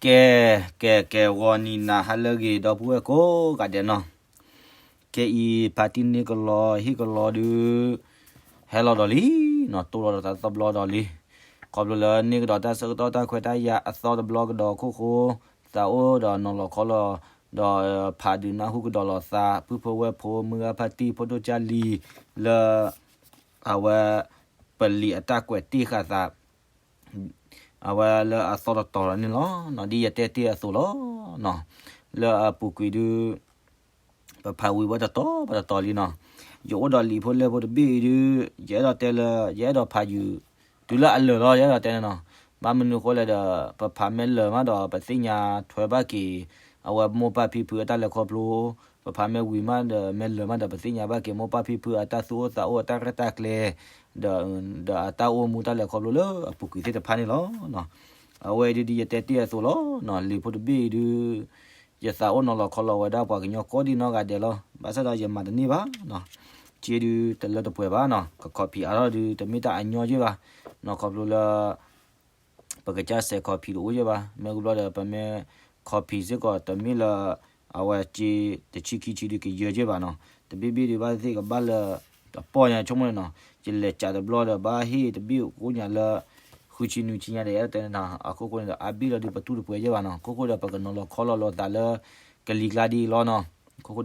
ကဲ, ကဲ ကဲ ဂီၤနံၤနၤဟါလၢအဂ့ၤ ဒီပုၢ်ဝဲၢ်ကိးဂၤဒဲးနီၤ, ခဲအံၤဖါတံၢ်န့ၢ်ကလီဟ့ၣ်ကလီဒုး ဟဲလီၤဒီးလံနီၤ, တိၢ်လီၤဒီးသးသီတဘျီဒီးလံ, ခီဖျိလၢန့ၢ်ကဒီးတၢ်ဆၢကတီၢ်တၢ်ခွဲးတၢ်ယာ်အသီတဘျီကဒီးအခိၣ်ဃိ, သးအိၣ်ဒီးနီၤလီၤခီလီၤ, ဒီးဖးဒုးနၢ်ဟူကဒီးလီၤသး ပုၢ်ဖိဝဲၢ်ဖိ မုၢ်ဂၤဖါတံၢ် ဖိဒိၣ်ကၢ်လံၤ လၢ အဝဲ ပလံၤအတၢ်ကွဲးတ့ၢ်ဃာ်သး အဝဲလၢအသီတတီၤလီၤန့ၣ်လီၤ. ဒ်ယတဲတ့ၢ်အသိးလီၤ. လၢအပူၤကွံာ်ဒုး ပဖးဝံၤဝဲတတီၤဘၣ်တတီၤလံနီၤ. ယအိၣ်ဒီးလံာ်ဖိလဲၢ်ဖိတဘ့ၣ်အံၤဒုး ယအဲၣ်ဒိးတဲလၢ ယအဲၣ်ဒိးဖးယုာ် တုၤလၢအလၢာ်လီၤ ယအဲၣ်ဒိးတဲန့ၣ်နီၤ. ဘၣ်မနုၤအဃိလဲၣ်ဒီး ပဖးမ့ၢ်လၢာ်မးဒီး ပသ့ၣ်ညါထွဲဘၣ်က့ၤ အဝဲမိၢ်ပၢ်ဖံဖုအတၢ်လဲၤခီဖျိ, ပဖးမ့ၢ်ဝံၤမးဒီး မ့ၢ်လၢာ်မးဒီး ပသ့ၣ်ညါဘၣ်က့ၤမိၢ်ပၢ်ဖံဖုအတၢ်သူၣ်အိၣ်သးအိၣ် အတၢ်ရဲၣ်တၢ်ကျဲၤ ဒီး ဒီးအတၢ်အိၣ်မူတၢ်လဲၤခီဖျိလၢအပူၤကွံာ်သ့ၣ်တဖၣ်န့ၣ်လီၤ. အဝဲဒုးဒ်ယတဲတ့ၢ်အသိးလီၤ. လံာ်ဖိတဘ့ၣ်အံၤဒုး ယသးအိၣ်နီၤလီၤခီလီၤဝဲဒၣ်ပှၤကညီကိးဒံနီၢ်ဂၤဒဲးလီၤ. ဘၣ်ဆၣ်ဒီးယမၤတန့ၢ်ဘၣ်နီၤ. က့ဒုးတလၢတပှဲၤဘၣ်နီၤ. က copy အါထီၣ်ဒုး တမ့ၢ်တၢ်အညီယဲၢ်ဘၣ်နီၤ. ခီဖျိလၢ ပကစၢ်စဲး copy တအိၣ်ယဲၢ်ဘၣ်. မ့ၢ်ဂ့ၢ်ဘျီဒီး ပမ့ၢ် copy စ့ၢ်ကီး တမ့ၢ်လၢ အဝဲက့ တဆံခံဆံဒုးကယၢယဲၢ်ဘၣ်နီၤ. တဘ့ၣ်ဘ့ၣ်ဒုးဘၣ်သ့ၣ်ကဘၣ်လၢ တပီၢ်ညါဆိကမိၣ်န့ၣ်နီၤ. ယလဲၤကးတဘျီဒီး ဘၣ်ဟ့ၣ်တဘ့ၣ်အိၣ်ညါလၢ ဃုဆံနွံဆံညါဒီး အဲၣ်ဒိးတဲန့ၣ်နီၤ. အခိၣ်ဃိန့ၣ်ဒီး အါဘ့ၣ်လီၤဒုးပတူၢ်တပှဲၤယဲၢ်ဘၣ်နီၤ. အခိၣ်ဃိဒီး ပကနီၤလီၤခီလီၤလိာ်သးလၢ ကလံၤကျါဒ်အံၤလီၤနီၤ. အခိၣ်ဃိ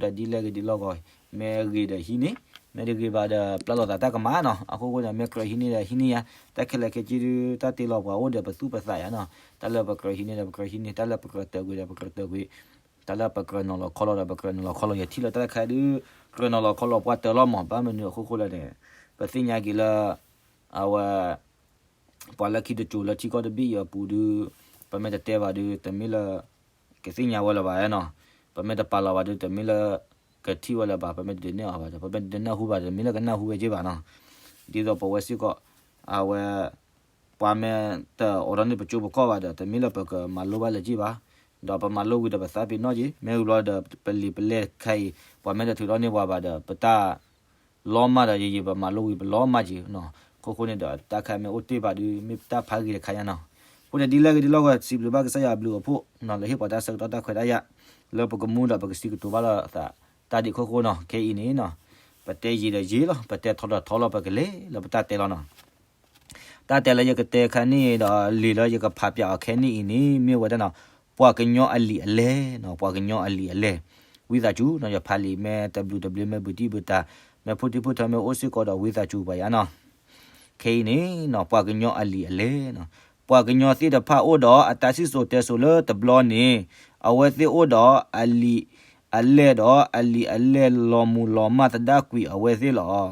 ဒီးဒ်လဲၣ်ဂ့ၤဒ်လဲၣ်ဂ့ၤ, မ့ၢ်ဂ့ၤဒီးဟံးန့ၢ်, မ့ၢ်တဂ့ၤဘၣ်ဒီး ပျၢ်လိာ်သးတၢ်ကမၣ်နီၤ. အခိၣ်ဃိန့ၣ် မ့ၢ်ကြၢးဟံးန့ၢ်ဒီးဟံးန့ၢ်ယၤ, တၢ်ခဲလၢာ်ခဲဆ့ဒုး တၢ်တ့လီၤပှၤအိၣ်ဒီးပသူၣ်ပသးယၤနီၤ. တၢ်လၢပကြၢးဟံးန့ၢ်ဒီးပကြၢးဟံးန့ၢ်, တၢ်လၢပကြၢးတၢာ်ကွံာ်ဒီးပကြၢးတၢာ်ကွံာ်, တၢ်လၢပကြၢးနီၤလီၤခီလီၤဒီးပကြၢးနီၤလီၤခီလီၤ. ယထံၣ်လၢတၢ်တခါဒုး ကြၢးနီၤလီၤခီလီၤပှၤတၢၢ်လီၤမး. ဘၣ်မနုၤအခိၣ်ဃိလဲၣ်န့ၣ် ပသ့ၣ်ညါက့ၤလၢ အဝဲ ပှၤလၢခံတစိၤလၢထံကီၢ်တဘ့ၣ်အံၤအပူၤဒုး ပမ့ၢ်တတဲဘၣ်ဒုး တမ့ၢ်လၢ ကသ့ၣ်ညါဝဲလၢၤဘၣ်နီၤ. ပမ့ၢ်တပာ်လီၤဘၣ်ဒုး တမ့ၢ်လၢ ကထံၣ်ဝဲလၢၤဘၣ်. ပမ့ၢ်တဒုးနဲၣ်အီၤဘၣ်ဒီး ပမ့ၢ်တဒုးနၢ်ဟူဘၣ်ဒီး တမ့ၢ်လၢကနၢ်ဟူဝဲက့ၢ်ဘၣ်နီၤ. ဒ်သိးပဝဲစ့ၢ်ကီး အဝဲ ပှၤမ့ၢ်တအိးထီၣ်န့ၢ်ပကၠိပကီၢ်ဘၣ်ဒီး တမ့ၢ်လၢပကမၤလိဘၣ်လၢၤက့ၢ်ဘၣ်. ဒီးပမၤလိဝံၤဒီးပသးပ့ၤနီၣ်က့ၤ, မ့ၢ်ဂ့ၢ်ဘျီဒီး ပလံာ်ပလဲၢ်ခဲအံၤ ပှၤမ့ၢ်တထုးထီၣ်န့ၢ်ပှၤဘၣ်ဒီး ပတၢ် လီၤမၢ်ဒီး ယယံာ်ပမၤလိဝံၤပလီၤမၢ်က့ၤနီၤ. အခိၣ်ဃိန့ၣ်ဒီး တၢ်ခါမ့ၢ်အိၣ်တ့ၢ်ဘၣ်ဒုး မ့ၢ်တၢ်ဖးဂ့ၤတခါညါနီၤ. အဃိန့ၣ်ဒ်လဲၣ်ဂ့ၤဒ်လဲၣ်ဂ့ၤ စံးဘျုးဘၣ်ကစၢ်ယွၤအဘျုးအဖှိၣ်နီၤ လၢဟ့ၣ်ပှၤတၢ်ဆၢကတီၢ်တၢ်ခွဲးတၢ်ယာ် လၢပကမူဒီးပကစံးကတိၤဘၣ်လိာ်သး တၢ်ဒ်အခိၣ်ဃိနီၤ. ခဲအံၤန့ၣ်နီၤ ပတဲယံာ်ဒီးယံာ်လီၤ, ပတဲထီဒီးထီလီၤ, ပကလဲၤလၢပတၢ်တဲလီၤနီၤ. တၢ်တဲလၢယကတဲခဲန့ၣ်ဒီး လံာ်လၢယကဖးပၠးအီၤခဲန့ၣ်အံၤန့ၣ် မ့ၢ်ဝဲဒၣ်နီၤ ပှၤကညီအလံာ်အလဲၢ်နီၤ, ပှၤကညီအလံာ်အလဲၢ်. ဝံသးစူၤနီၤ ယဖးလံာ်မ့ၢ်တဘျုးတဘျုး မ့ၢ်ဘူးတံၢ်ဘူးတၢ် မ့ၢ်ဖိဒံဖိထၢမ့ၢ်အိၣ်စ့ၢ်ကီးဒီး ဝံသးစူၤပှၤယါနီၤ. ခဲအံၤန့ၣ်နီၤ ပှၤကညီအလံာ်အလဲၢ်နီၤ, ပှၤကညီသ့ၣ်တဖၣ်အိၣ်ဒီးအတၢ်စံၣ်စိၤတဲစိၤလၢတဘျီန့ၣ် အဝဲသ့ၣ်အိၣ်ဒီးအလံာ်အလဲၢ်ဒီး အလံာ်အလဲၢ်လီၤမုၢ်လီၤမၢ်သဒၣ်ကွံာ်အဝဲသ့ၣ်လီၤ. လံာ်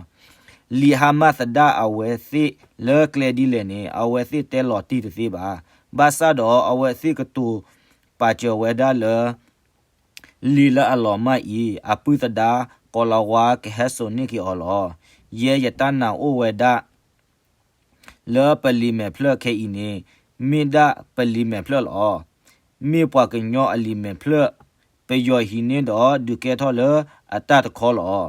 ဟါမၢ်သဒၣ်အဝဲသ့ၣ်လၢကျဲဒ်လဲၣ်န့ၣ် အဝဲသ့ၣ်တဲလီၤတံၢ်တသ့ဘၣ်. ဘၣ်ဆၣ်ဒီးအဝဲသ့ၣ်ကတိၤပာ်စၢၤဝဲဒၣ်လၢ လံာ်လၢအလီၤမၢ်အံၤ အပုၢ်သဒါ ကီၤလၤဝါကဟဲစိာ်န့ၢ်က့ၤအီၤလီၤ. ယဲယတၢ်နာ်အိၣ်ဝဲဒၣ် လၢပလံာ်မဲာ်ဖျၢၣ်ခဲအံၤန့ၣ် မ့ၢ်ဒၣ်ပလံာ်မဲာ်ဖျၢၣ်လီၤ. မ့ၢ်ပှၤကညီအလံာ်မဲာ်ဖျၢၣ် ပယီၤဟံးန့ၢ်ဒီးဒုးကဲထီၣ်လၢအတၢ်တခီလီၤ.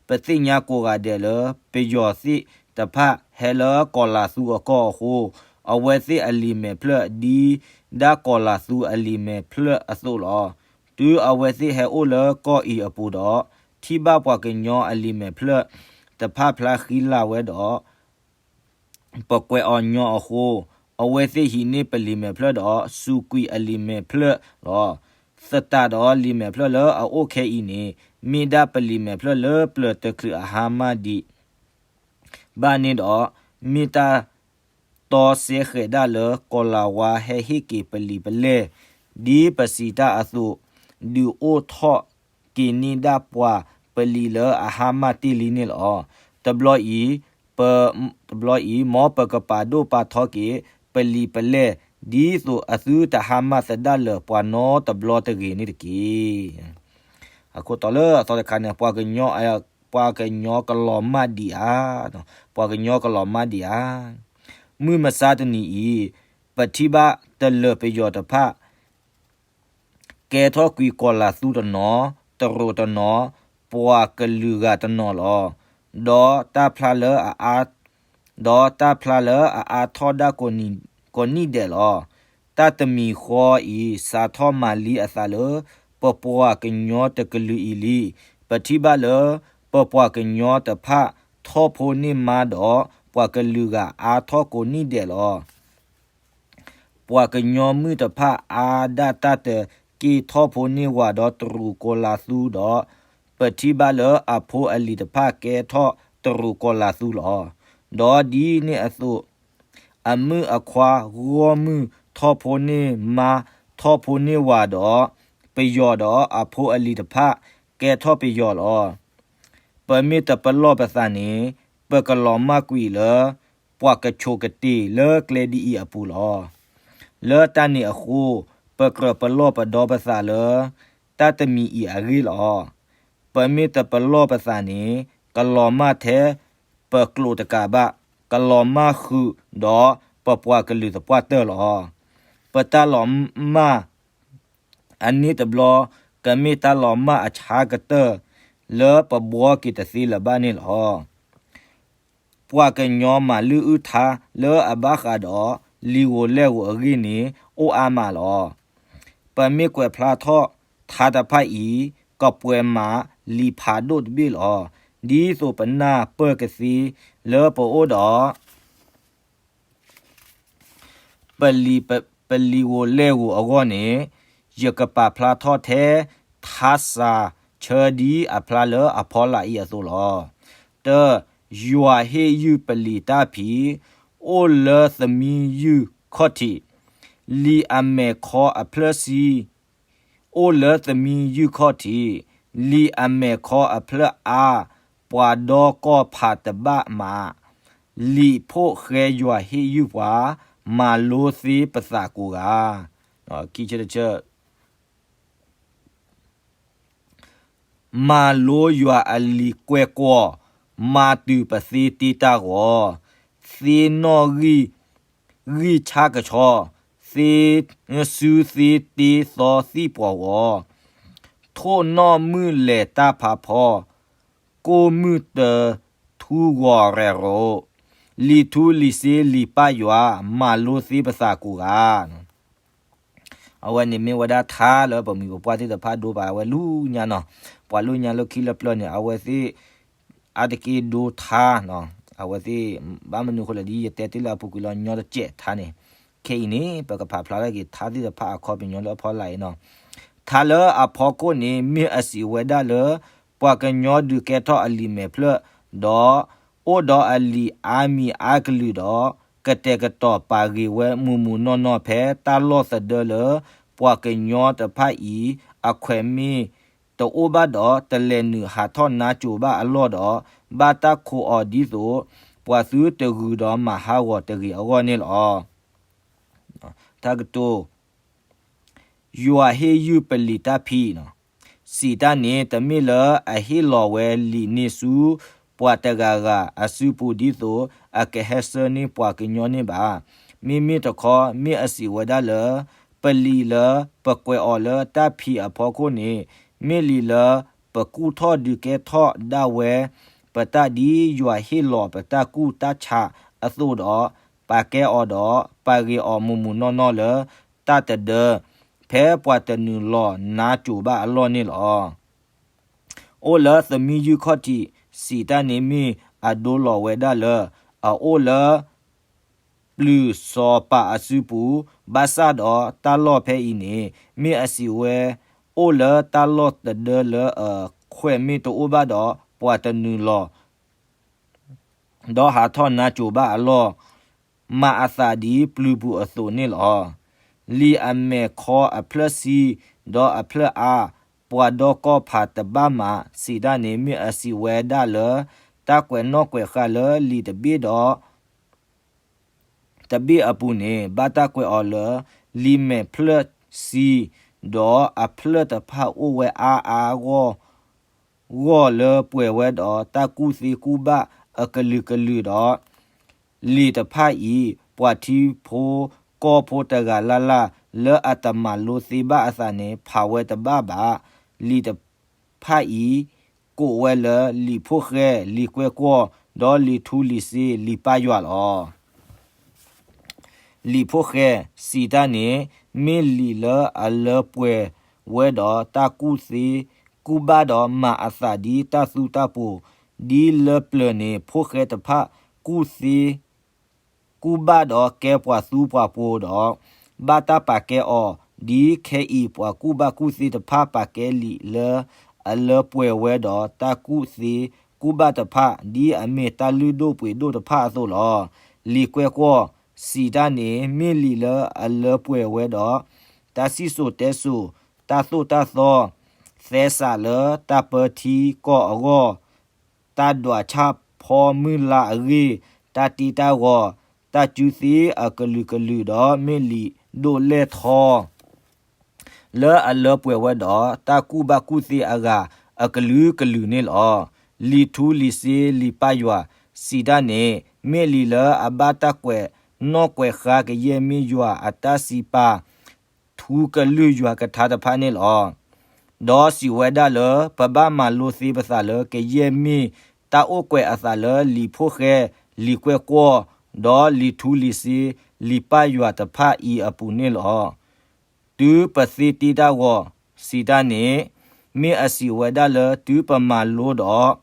ပသ့ၣ်ညါကိးဂၤဒဲးလၢ ပယီၤသ့ၣ်တဖၣ်ဟဲလၢကီၤလၤသူအကီၢ်အဃိ အဝဲသ့ၣ်အလံာ်မဲာ်ဖျၢၣ်ဒ်ဒၣ်ကီၤလၤသူအလံာ်မဲာ်ဖျၢၣ်အသိးလီၤ. တုၤအဝဲသ့ၣ်ဟဲအိၣ်လၢကီၢ်အံၤအပူၤဒီး ထံၣ်ဘၣ်ပှၤကညီအလံာ်မဲာ်ဖျၢၣ်တဖၣ်ဖျါဃံလၤဝဲဒီး ပကွဲးအီၤညီအဃိ, အဝဲသ့ၣ်ဟံးန့ၢ်ပလံာ်မဲာ်ဖျၢၣ်ဒီး စူးကွံာ်အလံာ်မဲာ်ဖျၢၣ်လီၤ. သတးဒီးလံာ်မဲာ်ဖျၢၣ်လၢအအိၣ်ခဲအံၤန့ၣ် မ့ၢ်ဒၣ်ပလံာ်မဲာ်ဖျၢၣ်လၢပျၢၤတချုးအဟါမၢ်ဒံးဘၣ်န့ၣ်ဒီး မ့ၢ်တၢ်တီစဲဃဲးဒၣ်လၢကီၤလၤဝါဟဲဟ့ၣ်က့ၤပလံာ်ပလဲၢ် ဒ်ပစံးတၢ်အသိး ဒုးအိၣ်ထီၣ်က့ၤန့ၢ်ဒၣ်ပှၤပလံာ်လၢအဟါမၢ်တ့ၢ်လံန့ၣ်လီၤ. တဘျီအံၤ ပ, တဘျီအံၤ မ်ပကပာ်ဒိၣ်ပာ်ထီက့ၤ ပလံာ်ပလဲၢ် ဒ်သိးအသုတဟါမၢ်သဒၣ်လၢၤပှၤနီတဘျီတဂ့ၤန့ၣ်တက့ၢ်. အခိၣ်တီလၢအသီတခါန့ၣ် ပှၤကညီ, ပှၤကညီကလီၤမၢ်ဒံးဧါ, ပှၤကညီကလီၤမၢ်ဒံးဧါ. မုၢ်မဆါတနံၤအံၤ ပထံၣ်ဘၣ်တလၢၤပယီၤတဖၣ် ကဲထီၣ်ကွံာ်ကီၤလၤသူတနီၤ, တရူးတနီၤ, ပှၤကလုာ်ဂၤတနီၤလီၤ. ဒီးတၢ်ဖျါလၢအအါ, ဒီးတၢ်ဖျါလၢအအါထီၣ်ဒၣ်ကိးနံၣ်ဒဲးလီၤ. တၢ်တမံၤဃီအံၤ စးထီၣ်မၤလံအသးလၢ ပပှၤကညီတကလုာ်အံၤလံ. ပထံၣ်ဘၣ်လၢ ပပှၤကညီတဖၣ် ထီၣ်ဖိန့ၢ်မါဒီး ပှၤကလုာ်ဂၤအါထီၣ်ကိးနံၣ်ဒဲးလီၤ. ပှၤကညီမုၣ်တဖၣ်အါဒၣ်တၢ်တက့ၢ် ထီၣ်ဖိန့ၢ်ဝၤဒီးတရူးကီၤလၤသူဒီး ပထံၣ်ဘၣ်လၢအဖိအလံၤတဖၣ်ကဲထီၣ်တရူးကီၤလၤသူလီၤ. ဒီးဒ်န့ၣ်အသိး အမုၣ်အခွါဂီၢ်မုၢ်ထီၣ်ဖိန့ၢ်မါ ထီၣ်ဖိန့ၢ်ဝၤဒီး ပယီၤဒီးအဖိအလံၤတဖၣ်ကဲထီၣ်ပယီၤလီၤ. ပမ့ၢ်တပလီၢ်ပသးန့ၣ် ပကလီၤမၢ်ကွံာ်လၢ ပှၤကဆိးကတ့ၤလၢကျဲဒ်အံၤအပူၤလီၤ. လၢတၢ်န့ၣ်အဃိ ပကြၢးပလီၢ်ပဒီပသးလၢ တၢ်တမံၤအံၤအဂ့ၢ်လီၤ. ပမ့ၢ်တပလီၢ်ပသးန့ၣ် ကလီၤမၢ်ထဲပကျိာ်တကးဘၣ်, ကလီၤမၢ်ဃုာ်ဒီးပပှၤကလုာ်သပှၢ်တၢၢ်လီၤ. ပတၢ်လီၤမၢ်အန့ၣ်တဘျီ ကမ့ၢ်တၢ်လီၤမၢ်အဆါကတၢၢ် လၢပဘှီက့ၤတသ့လၢၤဘၣ်န့ၣ်လီၤ. ပှၤကညီမၤလုၢ်အုၣ်ထါလၢအဘၣ်ဃးဒီး လံာ်ဧိၤလဲၢ်ဧိၤအဂ့ၢ်န့ၣ် အိၣ်အါမးလီၤ. ပမ့ၢ်ကွဲးဖျါထီၣ်ထါတဖၣ်အံၤ ကပှဲၤမးလံာ်ဖးဒိၣ်တဘ့ၣ်လီၤ. ဒ်သိးပနၢ်ပၢၢ်ကသ့လၢပအိၣ်ဒီး ပလံာ် ပလံာ်ဧိၤလဲၢ်ဧိၤအဂီၢ်န့ၣ် ယကပာ်ဖျါထီၣ်ထဲ ထါစၤဆၢဒ်အဖျါလၢအဖီလာ်အံၤအသိးလီၤ. တၢ, ယွၤဟ့ၣ်ယုၢ်ပလံာ်တၢ်ဖံး အိၣ်လၢသမံယုၢ်ခီၣ်ထံး, လံာ်အမဲာ်ခီအဖျၢၣ်ဆံ အိၣ်လၢသမံယုၢ်ခီၣ်ထံး, လံာ်အမဲာ်ခီအဖျၢၣ်အါ, ပှၤဒီကီၢ်ဖးတဘၣ်မး, လံာ်ဖိၣ်ဃဲယွၤဟ့ၣ်ယုၢ်ပှၤ, မၤလိသ့ပသးကိးဂၤ. ခံဆၢတဆၢ မၤလိယွၤအလံာ်ကွဲးကွီၢ်, မၤတုၤပသ့တ့တၢ်ဂီၤ, သ့နီၣ်ဂံၢ်, ဂံၢ်ဆၣ်ကဆီ, သ့, စုသ့တ့သီသံၣ်ပှီၤဂီၤ, ထိၣ်နီၣ်မုၢ်လဲၤတၢ်ဖးဖီ, ကိၢ်မုၢ်တထူဂီၤရဲၣ်ရိး, လံာ်ထူလံာ်စ့လံာ်ပၢ်ယွၤ, မၤလိသ့ပသးကိးဂၤ. အဝဲန့ၣ်မ့ၢ်ဝဲဒၣ်ထါလၢပမိၢ်ပပၢ်သ့ၣ်တဖၣ်ဒိပာ်အဝဲလၢညါနီၤ, ပှၤလၢညါလၢခံလၢပျၢၤန့ၣ် အဝဲသ့ၣ် အါတက့ၢ်ဒိထါနီၤ, အဝဲသ့ၣ် ဘၣ်မနုၤအဃိလဲၣ် ဒ်ယတဲတ့ၢ်လၢအပူၤကွံာ်လီၤ ညီတစဲးထါန့ၣ်, ခဲအံၤန့ၣ် ပကဖးဖျါထီၣ်က့ၤထါသ့ၣ်တဖၣ်အခီပညီလၢအဖီလာ်အံၤနီၤ. ထါလၢအဖီခိၣ်န့ၣ် မ့ၢ်အစံးဝဲဒၣ်လၢ ပှၤကညီဒုးကဲထီၣ်အလံာ်မဲာ်ဖျၢၣ်, ဒီးအိၣ်ဒီးအလံာ်အါမံၤအါကလုာ်ဒီး ကတဲာ်ကတီၤပာ်ဂ့ၤဝဲမုၢ်မုၢ်နီၢ်နီၢ်ဖဲတၢ်လီၢ်သဒၢလၢ ပှၤကညီတဖၣ်အံၤ အခွဲးမ့ၢ်တအိၣ်ဘၣ်ဒီး တလဲၤနုာ်ဟးထီၣ်နါစိၤဘၣ်အလီၢ်ဒီး ဘၣ်တၢ်ခိးအီၤဒ်သိး ပှၤသုတဂုၤဒီးမၤဟးဂီၤတဂ့ၤအဂီၢ်န့ၣ်လီၤ. တၢ်ကတိၤ ယွၤဟ့ၣ်ယုၢ်ပလံာ်တၢ်ဖံးနီၤ, စံးတၢ်န့ၣ် တမ့ၢ်လၢအဟ့ၣ်လီၤဝဲလံာ်န့ၣ်ဆူ ပှၤတဂၤဂၤအစုပူၤဒ်သိး အကဟဲဆှၢန့ၢ်ပှၤကညီန့ၣ်ဘၣ်. မ့မ့ၢ်တခီ မ့ၢ်အစံးဝဲဒၣ်လၢ ပလံာ်လၢပကွဲးအီၤလၢတၢ်ဖံးအဖီခိၣ်န့ၣ် မ့ၢ်လံာ်လၢပကူၣ်ထီၣ်ဒုးကဲထီၣ်ဒၣ်ဝဲ ပတၢ်ဒ်ယွၤဟ့ၣ်လီၤပတၢ်ကူၣ်တၢ်ဆးအသိးဒီး ပာ်ကဲအီၤဒီး ပာ်ဂ့ၤအီၤမုၢ်မုၢ်နီၢ်နီၢ်လၢ တၢ်တဒၢ ဖဲပှၤတနုာ်လီၤနါစိၤဘၣ်အလီၢ်န့ၣ်လီၤ. အိၣ်လၢသမံယုၢ်ခီၣ်ထံး စံးတၢ်န့ၣ်မ့ၢ်အဒိလီၤဝဲဒၣ်လၢ အအိၣ်လၢ ပျုၤစီၤပၤအစုပူၤ, ဘၣ်ဆၣ်ဒီးတၢ်လီၢ်ဖဲအံၤန့ၣ် မ့ၢ်အစံးဝဲ အိၣ်လၢတၢ်လီၢ်တဒၢလၢအခွဲးမ့ၢ်တအိၣ်ဘၣ်ဒီး ပှၤတနုာ်လီၤ ဒီးဟးထီၣ်နါစိၤဘၣ်အလီၢ်, မၤအသးဒ်ပျုၤပူၤအသိးန့ၣ်လီၤ. လံာ်အမဲာ်ခီအဖျၢၣ်ဆံ ဒီးအဖျၢၣ်အါ, ပှၤဒီကီၢ်ဖးတဘၣ်မး စံးတၢ်န့ၣ် မ့ၢ်အစံးဝဲဒၣ်လၢ တၢ်ကွဲးနီၣ်ကွဲးဃါလၢလံာ်တဘ့ၣ်ဒီး တဘ့ၣ်အပူၤန့ၣ် ဘၣ်တၢ်ကွဲးအီၤလၢ လံာ်မဲာ်ဖျၢၣ်ဆံ, ဒီးအဖျၢၣ်တဖၣ်အိၣ်ဝဲအါအါဂီၢ် ဂီၢ်လၢပှဲၤဝဲဒီးတၢ်ကူၣ်သ့ကူၣ်ဘၣ်အကလုာ်ကလုာ်ဒီး လံာ်တဖၣ်အံၤ ပှၤထံဖိကီၢ်ဖိတဂၤလၢ်လၢ် လၢအတမၤလိသ့ဘၣ်အသးန့ၣ် ဖးဝဲတဘၣ်ဘၣ်. လံာ်တဖၣ်အံၤ ကိးဝဲလၢလံာ်ဖိၣ်ဃဲ, လံာ်ကွဲးကွီၢ်, ဒီးလံာ်ထူလံာ်စ့, လံာ်ပၢ်ယွၤလီၤ. လံာ်ဖိၣ်ဃဲစံးတၢ်န့ၣ် မ့ၢ်လံာ်လၢအလၢပှဲၤဝဲဒီးတၢ်ကူၣ်သ့ကူၣ်ဘၣ်ဒီးမၤအသးဒ်တၢ်သူတၢ်ပှိၤ, ဒ်လၢပျၢၤန့ၣ် ဖိၣ်ဃဲတဖၣ်ကူၣ်သ့ ကူၣ်ဘၣ်ဒီးကဲပှၤသူပှၤပှိၤဒီး ဘၣ်တၢ်ပာ်ကဲအီၤ, ဒ်ခဲအံၤပှၤကူၣ်ဘၣ်ကူၣ်သ့တဖၣ်ပာ်ကဲလံာ်လၢအလၢပှဲၤဝဲဒီးတၢ်ကူၣ်သ့ကူၣ်ဘၣ်တဖၣ် ဒ်အမ့ၢ်တၢ်လုၢ်ဒိၣ်ပှ့ၤဒိၣ်တဖၣ်အသိးလီၤ. လံာ်ကွဲၢ်ကွီၢ်စံးတၢ်န့ၣ် မ့ၢ်လံာ်လၢအလၢပှဲၤဝဲဒီး တၢ်စံၣ်စိၤတဲစိၤ, တၢ်သိၣ်တၢ်သီ, သဲစးလၢတၢ်ပၢထံကီၢ်အဂီၢ်, တၢ်ဒွးဆၣ်ဖီမုၢ်လါအဂ့ၢ်, တၢ်တ့တၢ်ဂီၤ, တၢ်ကူၣ်သ့အကလုာ်ကလုာ်ဒီး မ့ၢ်လံာ်ဒိးလဲၢ်ထီ လၢအလၢပှဲၤဝဲဒီး တၢ်ကူၣ်ဘၣ်ကူၣ်သ့အဂၤအကလုာ်ကလုာ်န့ၣ်လီၤ. လံာ်ထူလံာ်စ့လံာ်ပၢ်ယွၤစံးတၢ်န့ၣ် မ့ၢ်လံာ်လၢအဘၣ်တၢ်ကွဲးနီၣ်ကွဲးဃါကယဲၢ်မ့ၢ်ယွၤအတၢ်စံးပာ် ထူကလုာ်ယွၤကထါတဖၣ်န့ၣ်လီၤ. ဒီးစံးဝဲဒၣ်လၢပဘၣ်မၤလိသ့ပသးလၢကယဲၢ်မ့ၢ်တၢ်အိၣ်ကွဲးအသးလၢလံာ်ဖိၣ်ဃဲ, လံာ်ကွဲၢ်ကွီၢ်, ဒီးလံာ်ထူလံာ်စ့လံာ်ပၢ်ယွၤတဖၣ်အံၤအပူၤန့ၣ်လီၤ. တုၤပသ့တ့တၢ်ဂီၤ, စံးတၢ်န့ၣ်, မ့ၢ်အစံးဝဲဒၣ်လၢတုၤပမၤလိဒီး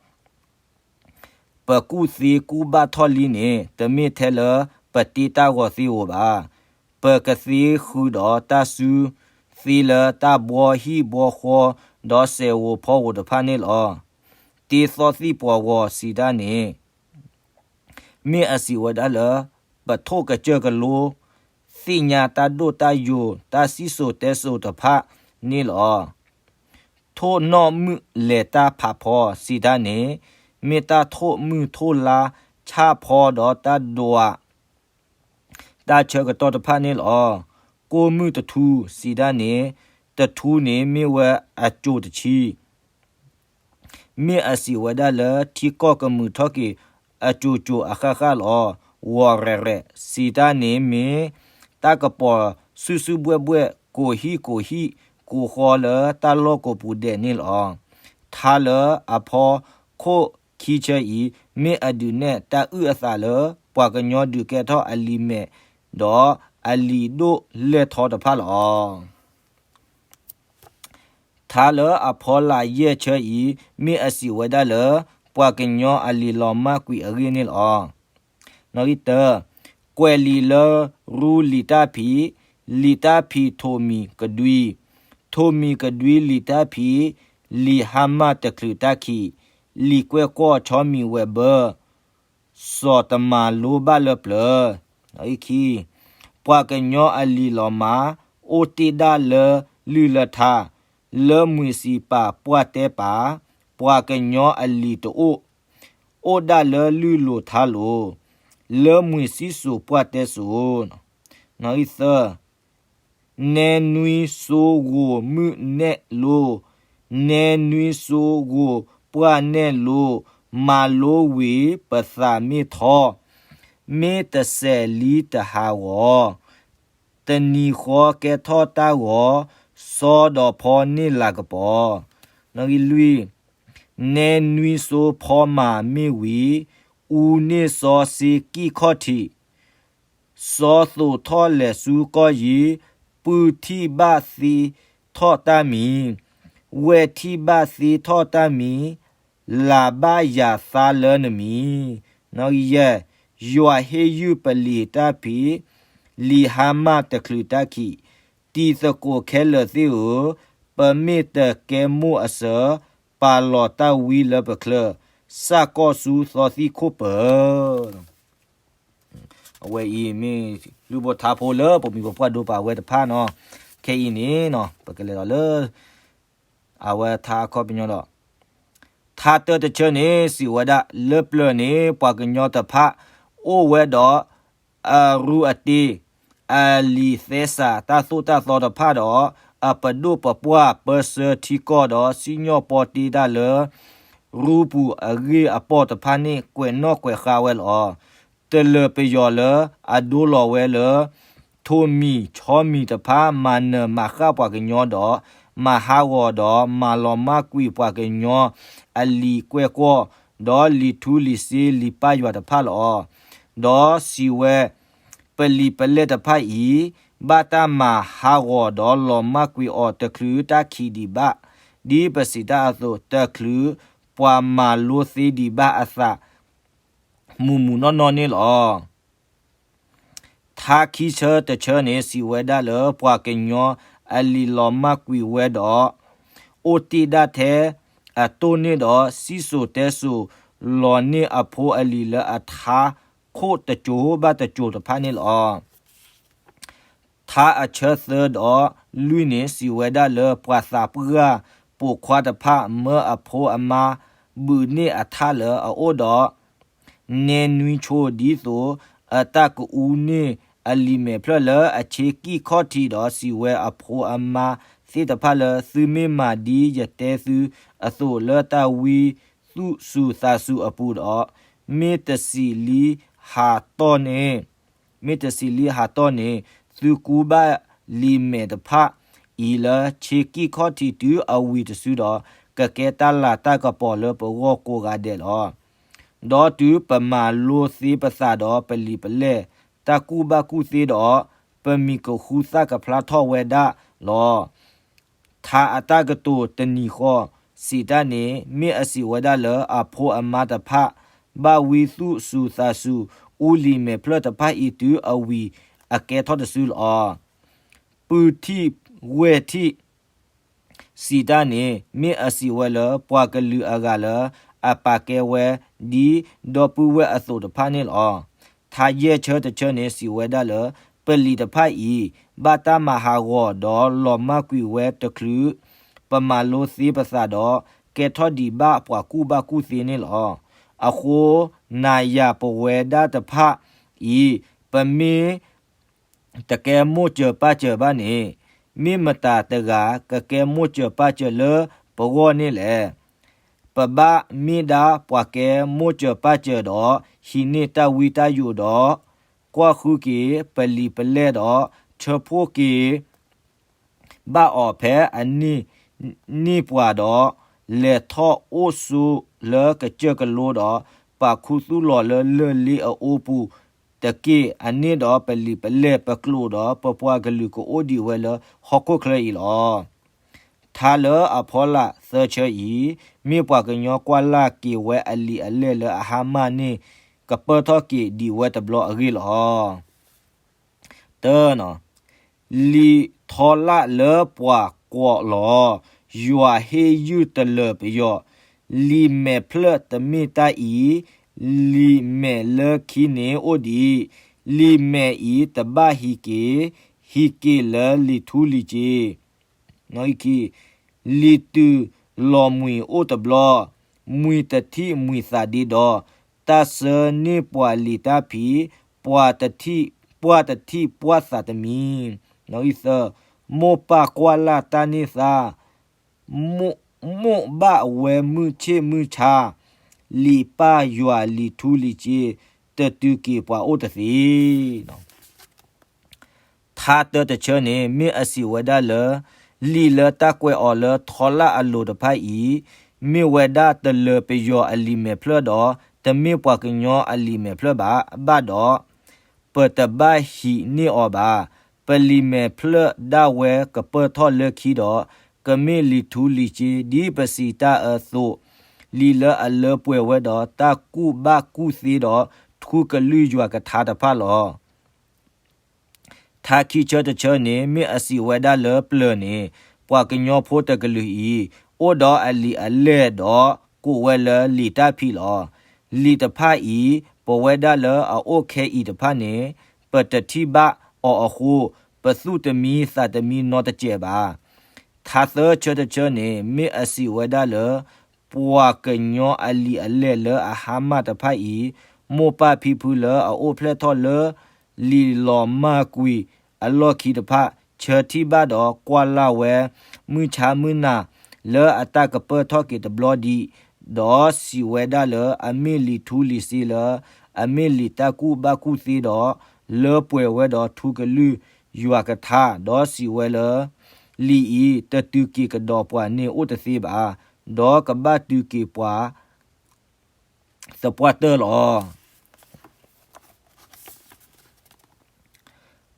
ပကူၣ်သ့ကူၣ်ဘၣ်ထီၣ်လံန့ၣ် တမ့ၢ်ထဲလၢပတ့တၢ်ဂီၤသ့ဧိၤဘၣ်. ပကသ့ဃုာ်ဒီးတၢ်စုသ့လၢတၢ်ဘှီဟံၣ်ဘှီဃီ ဒီးစဲးဧိၤဖီဧိၤတဖၣ်န့ၣ်လီၤ. တ့သီသံၣ်ပှၤဂီၤစံးတၢ်န့ၣ် မ့ၢ်အစံးဝဲဒၣ်လၢ ပထိၣ်ကစၢၢ်ကလိ သ့ၣ်ညါတၢ်ဒိၣ်တၢ်ယိာ် တၢ်စံၣ်စိၤတဲစိၤတဖၣ်န့ၣ်လီၤ. ထိၣ်နီၣ်မုာ်လဲၤတၢ်ဖးဖီစံးတၢ်န့ၣ် မ့ၢ်တၢ်ထိၣ်မုၢ်ထိၣ်လါဆၣ်ဖီဒီးတၢ်ဒွး တၢ်ဆၢကတီၢ်တဖၣ်န့ၣ်လီၤ. ကိၢ်မုၢ်တထူစံးတၢ်န့ၣ် တထူန့ၣ်မ့ၢ်ဝဲအစိၤတဆံ မ့ၢ်အစံးဝဲဒၣ်လၢထံကီၢ်ကမုာ်ထီၣ်က့ၤအစိၤစိၤအဃၣ်ဃၣ်လီၤ. ဝီၤရဲၣ်ရဲၣ်စံးတၢ်န့ၣ်မ့ၢ် တၢ်ကပီၤစုၣ်စုၣ်ဘှဲၣ်ဘှဲၣ် ကိးဟံၣ်ကိးဟံၣ် ကိးဃီလၢတၢ်လီၢ်ကိးပူၤဒဲးန့ၣ်လီၤ. ထါလၢအဖီခိၣ်ခံဆၢအံၤ မ့ၢ်အဒုးနဲၣ်တၢ်အုၣ်အသးလၢ ပှၤကညီဒုးကဲထီၣ်အလံာ်မဲာ် ဒီးအလံာ်ဒိးလဲၢ်ထီတဖၣ်လီၤ. ထါလၢအဖီလာ်ယဲၢ်ဆၢအံၤ မ့ၢ်အစံးဝဲဒၣ်လၢ ပှၤကညီအလံာ်လီၤမၢ်ကွံာ်အဂ့ၢ်န့ၣ်လီၤ. နီၣ်ဂံၢ်တၢ, ကွဲးလံာ်လၢရူလံာ်တၢ်ဖံး, လံာ်တၢ်ဖံးထိးမံၤကဒွံ, ထိးမံၤကဒွံလံာ်တၢ်ဖံး, လံာ်ဟါမၢ်တချုးတၢ်ခံး, လံာ်ကွဲၢ်ကွီၢ်ဆီမံၤဝဲၤဘၢ စီၤတမၤလိဘၣ်လၢပျၢၤ. နီၣ်ဂံၢ်ခံ, ပှၤကညီအလံာ်လီၤမၢ် အိၣ်တ့ၢ်ဒၣ်လၢလုၢ်လၢထါ, လၢမွံးစံးပာ်ပှၢ်တဲပာ်, ပှၤကညီအလံာ်တအိၣ်, အိၣ်ဒၣ်လၢလုၢ်လိၤထါလိၤ, လၢမွံးစံၣ်စိၤပှၢ်တဲစိၤ. နီၣ်ဂံၢ်သၢ, နဲနွံစိဂိာ်မုၢ်နဲၣ်လိ, နဲနွံစိဂိာ်ပှၢ်နဲၣ်လိ, မၤလိဝံၤပသးမ့ၢ်ထီ, မ့ၢ်တစဲးလံတဟးဂီၤ, တနံၤဃီကဲထီၣ်တၢ်ဂီၤ, စီဒီးဖီန့ၢ်လၤကပီၤ. နီၣ်ဂံၢ်လွံၢ်, နဲနွံစိဖီမၤမ့ၢ်ဝံၤ, အူန့ၢ်စီစ့ကံၣ်ခီၣ်ထံး, စီသိးထီၣ်လဲၤဆူကီၢ်ယံၤ, ပုၢ်ထံၣ်ဘၣ်သ့ထီၣ်တၢ်မံၤ, ဝဲၢ်ထံၣ်ဘၣ်သ့ထီၣ်တၢ်မံၤ, လၤဘၣ်ယၤသါလၢနမံၤ. နီၣ်ဂံၢ်ယဲၢ်, ယွၤဟ့ၣ်ယုၢ်ပလံာ်တၢ်ဖံး, လံာ်ဟါမၢ်တချုးတၢ်ခံး, တံၤသကိးခဲလၢာ်သ့ၣ်ဧၢ, ပမ့ၢ်တကဲမိၢ်အစၢၤ, ပာ်လီၤတၢ်ဝံလၢပချၢ, စးကီၢ်ဆူသီသံၣ်ခိၣ်ပၢၤ. အဝဲအံၤမ့ၢ်လုၢ်ဖိထါဖိလၢပမိၢ်ပပှၢ်ဒိပာ်ဝဲတဖၣ်နီၤ. ခဲအံၤန့ၣ်နီၤ ပကလဲၤဒီးလၢ အဝဲထါအခီပညီဒီး ထါတၢတဆၢန့ၣ် စံးဝဲဒၣ် လၢပျၢၤန့ၣ် ပှၤကညီတဖၣ် အိၣ်ဝဲဒီး အရူအတ့ အလံာ်သဲစး တၢ်သိၣ်တၢ်သီတဖၣ်ဒီး အပဒိၣ်ပပှၢ် ပၢဆှၢထံကီၢ်ဒီး စံၣ်ညီၣ်ပီတ့တၢ်လၢ ရူပူၤအဂ့ၢ်အပီၢ်တဖၣ်န့ၣ် ကွဲးနီၣ်ကွဲးဃါဝဲလီၤ. တလၢၤပယီၤလၢအဒိလီၤဝဲလၢ ထိးမံၤဆီမံၤတဖၣ် မၤနၢၤမၤဃၣ်ပှၤကညီဒီး မၤဟးဂီၤဒီး မၤလီၤမၢ်ကွံာ်ပှၤကညီအလံာ်ကွဲးကွီၢ် ဒီးလံာ်ထူလံာ်စ့လံာ်ပၢ်ယွၤတဖၣ်လီၤ. ဒီးစံးဝဲ ပလံာ်ပလဲၢ်တဖၣ်အံၤ ဘၣ်တၢ်မၤဟးဂီၤဒီးလီၤမၢ်ကွံာ်အီၤတချုးတၢ်ခံးဒံးဘၣ်, ဒ်ပစံးတၢ်အသိး တချုးပှၤမၤလိသ့ဒံးဘၣ်အသး မုၢ်မုၢ်နီၢ်နီၢ်န့ၣ်လီၤ. ထါခံဆၢတဆၢန့ၣ် စံးဝဲဒၣ်လၢ ပှၤကညီအလံာ်လီၤမၢ်ကွံာ်ဝဲဒီး အိၣ်တ့ၢ်ဒၣ်ထဲအတိၢ်န့ၣ်ဒီး စံၣ်စိၤတဲစိၤလီၤန့ၢ်အဖိအလံာ်လၢအထါ ခိၣ်တစိၤဘၣ်တစိၤတဖၣ်န့ၣ်လီၤ. ထါအဆၢသၢဒီးလွံၢ်န့ၣ် စံးဝဲဒၣ်လၢ ပှၤသးပှၢ်ပိာ်ခွါတဖၣ် မၢအဖိအမါဘုးန့ၢ်အထၣ်လၢအအိၣ်ဒီး နဲနွံဆိ ဒ်သိးအတၢ်ကအူန့ၢ်အလံာ်မဲာ်ဖျၢၣ်လၢအဆ့ကံၢ်ခီၣ်ထံးဒီး စံးဝဲအဖိအမါသ့ၣ်တဖၣ်လၢ သုမ့ၢ်မၤဒ်ယတဲသုအသိးလၢတၢ်ဝံသူၣ်စူၤသးစူၤအပူၤဒီး မ့ၢ်တစံးလံဟးတီၢ်န့ၣ် မ့ၢ်တစံးလံဟးတီၢ်န့ၣ် သုကူဘၣ်လံာ်မဲာ်တဖၣ်အံၤလၢဆ့ကံၢ်ခီၣ်ထံးတုၤအဝံၤတစုဒီး ကကဲတၢ်လၤတၢ်ကပီၤလၢပဂီၢ်ကိးဂၤဒဲးလီၤ. ဒီးတုၤပမၤလိသ့ပသးဒီးပလံာ်ပလဲၢ် တၢ်ကူၣ်ဘၣ်ကူၣ်သ့ဒီး ပမံၤကဃုသၣ်ကဖျါထီၣ်ဝဲဒၣ်လီၤ. ထါအတၢ်ကတိၤတနံၤဃီ စံးတၢ်န့ၣ် မ့ၢ်အစံးဝဲဒၣ်လၢအဖိအမါတဖၣ် ဘၣ်ဝံသူၣ်စူၤသးစူၤ အူလံာ်မဲာ်ဖျၢၣ်တဖၣ်အံၤတုၤအဝံၤအကဲထီၣ်တစုလီၤ. ပုၢ်ထံၣ်ဝဲၢ်ထံၣ် စံးတၢ်န့ၣ် မ့ၢ်အစံးဝဲလၢ ပှၤကလုာ်အဂၤလၢအပာ်ကဲဝဲ ဒ်ဒီပုၢ်ဝဲၢ်အသိးတဖၣ်န့ၣ်လီၤ. ထါယဲၢ်ဆၢတဆၢန့ၣ် စံးဝဲဒၣ်လၢ ပလံာ်တဖၣ်အံၤ ဘၣ်တၢ်မၤဟးဂီၤဒီးလီၤမၢ်ကွံာ်ဝဲတချုး ပမၤလိသ့ပသးဒီး ကဲထီၣ်ဒံးဘၣ်ပှၤကူၣ်ဘၣ်ကူၣ်သ့န့ၣ်လီၤ. အဃိ နၤယၤပဝဲဒၣ်တဖၣ်အံၤ ပမ့ၢ် တကဲမိၢ်စၢၤပၢ်စၢၤဘၣ်န့ၣ် မ့ၢ်မတၤတဂၤကကဲမိၢ်စၢၤပၢ်စၢၤလၢပဂီၢ်န့ၣ်လဲၣ်. ပဘၣ်မ့ၢ်ဒၣ်ပှၤကဲမိၢ်စၢၤပၢ်စၢၤဒီး ဟံးန့ၢ်တၢ်ဝံတၢ်ယိးဒီး ကွၢ်ဃုက့ၤပလံာ်ပလဲၢ်ဒီး ဆၢဖှိၣ်က့ၤ ဘၣ်အီၤဖဲအန့ၢ်ပှၤဒီး လဲၤထီၣ်အိၣ်ဆိးလၢကစၢၢ်ကလိဒီး ပာ်ခူသူၣ်လီၤလၢလၢၢ်လ့အအိပူၤတက့ၢ်. အန့ၣ်ဒီးပလံာ်ပလဲၢ်ပကျိာ်ဒီး ပပှၤကလုာ်ကအိၣ်ဒံးဝဲလၢဟီၣ်ခိၣ်ချၢအံၤလီၤ. ထါလၢအဖီလာ်သၢဆၢအံၤ မ့ၢ်ပှၤကညီကွၢ်လၢ်က့ၤဝဲအလံာ်အလဲၢ်လၢအဟါမၢ်န့ၣ် ကပၢၢ်ထီၣ်က့ၤဒံးဝဲတဘျီအဂ့ၢ်လီၤ. တၢ, လံာ်ထီလၣ်လၢပှၤကွဲးလီၤ, ယွၤဟ့ၣ်ယုၢ်တလၢၤပယီၤ, လံာ်မဲာ်ဖျၢၣ်တမ့ၢ်တၢ်အံၤ, လံာ်မဲာ်လၢခံန့ၣ်အိၣ်ဒံး, လံာ်မဲာ်အံၤတဘၣ်ဟံးက့ၤ, ဟံးက့ၤလၢလံာ်ထူလံာ်စ့ လံာ်တုၤလီၤမှံၤအိၣ်တဘျီ, မှံၤတထံၣ်မှံၤသးဒ့ဒီး, တၢ်ဆၢန့ၢ်ပှၤလံာ်တၢ်ဖံး, ပှၢ်တထံၣ်ပှၢ်သးတမံၤ. သၢ, မိၢ်ပၢ်ကွၢ်လၢ်တၢ်န့ၢ်သါ, မိၢ်ဘၣ်ဝဲမုၢ်ဆ့ၣ်မုၢ်ဆါ, လံာ်ပၢ်ယွၤလံာ်ထူလံာ်စ့, တတုၤက့ၤပှၤအိၣ်တသ့. ထါတၢတဆၢန့ၣ် မ့ၢ်အစံးဝဲဒၣ်လၢ လံာ်လၢတၢ်ကွဲးအီၤလၢထီလၣ်အလိၤတဖၣ်အံၤ, မ့ၢ်ဝဲဒၣ်တလၢၤပယီၤအလံာ်မဲာ်ဖျၢၣ်ဒီး တမ့ၢ်ပှၤကညီအလံာ်မဲာ်ဖျၢၣ်ဘၣ်, ဘၣ်ဒီး ပတဘၣ်ဟံးန့ၢ်အီၤဘၣ်. ပလံာ်မဲာ်ဖျၢၣ်ဒၣ်ဝဲကပၢၢ်ထီၣ်လၢခံဒီး ကမ့ၢ်လံာ်ထူလံာ်စ့ ဒ်ပစံးတၢ်အသိး, လံာ်လၢအလၢပှဲၤဝဲဒီးတၢ်ကူၣ်ဘၣ်ကူၣ်သ့ဒီး ထူကလုၢ်ယွၤကထါတဖၣ်လီၤ. ထါခံဆၢတဆၢန့ၣ် မ့ၢ်အစံးဝဲဒၣ်လၢပျၢၤန့ၣ် ပှၤကညီဖိတကလုာ်အံၤ အိၣ်ဒီးအလံာ်အလဲၢ်ဒီး ကိးဝဲလၢလံာ်တၢ်ဖံးလီၤ. လံာ်တဖၣ်အံၤ ပဝဲဒၣ်လၢအအိၣ်ခဲအံၤတဖၣ်န့ၣ် ပတထံၣ်ဘၣ်အီၤအဃိ ပသူၣ်တမံသးတမံနီတစဲးဘၣ်. ထါသၢဆၢတဆၢန့ၣ် မ့ၢ်အစံးဝဲဒၣ်လၢ ပှၤကညီအလံာ်အလဲၢ်လၢအဟါမၢ်တဖၣ်အံၤ မိၢ်ပၢ်ဖံဖုလၢအအိၣ်ဖျဲၣ်ထီၣ်လၢ လံာ်လီၤမၢ်ကွံာ်အလီၢ်ခံတဖၣ် ဆၢထံၣ်ဘၣ်ဒီးကွၢ်လၢ်ဝဲ မုၢ်ဆါမုၢ်နၤ လၢအတၢ်ကပၢၢ်ထီၣ်က့ၤတဘျီဒံး, ဒီးစံးဝဲဒၣ်လၢအမ့ၢ်လံာ်ထူလံာ်စ့လၢ အမ့ၢ်လံာ်တၢ်ကူၣ်ဘၣ်ကူၣ်သ့ဒီး လၢပှဲၤဝဲဒီးထူကလုၢ်ယွၤကထါ, ဒီးစံးဝဲလၢ လံာ်အံၤ တတုၤက့ၤကဒီးပှၤန့ၣ်အိၣ်တသ့ဘၣ်, ဒီးကဘၣ်တုၤက့ၤပှၤသပှၢ်တၢၢ်လီၤ.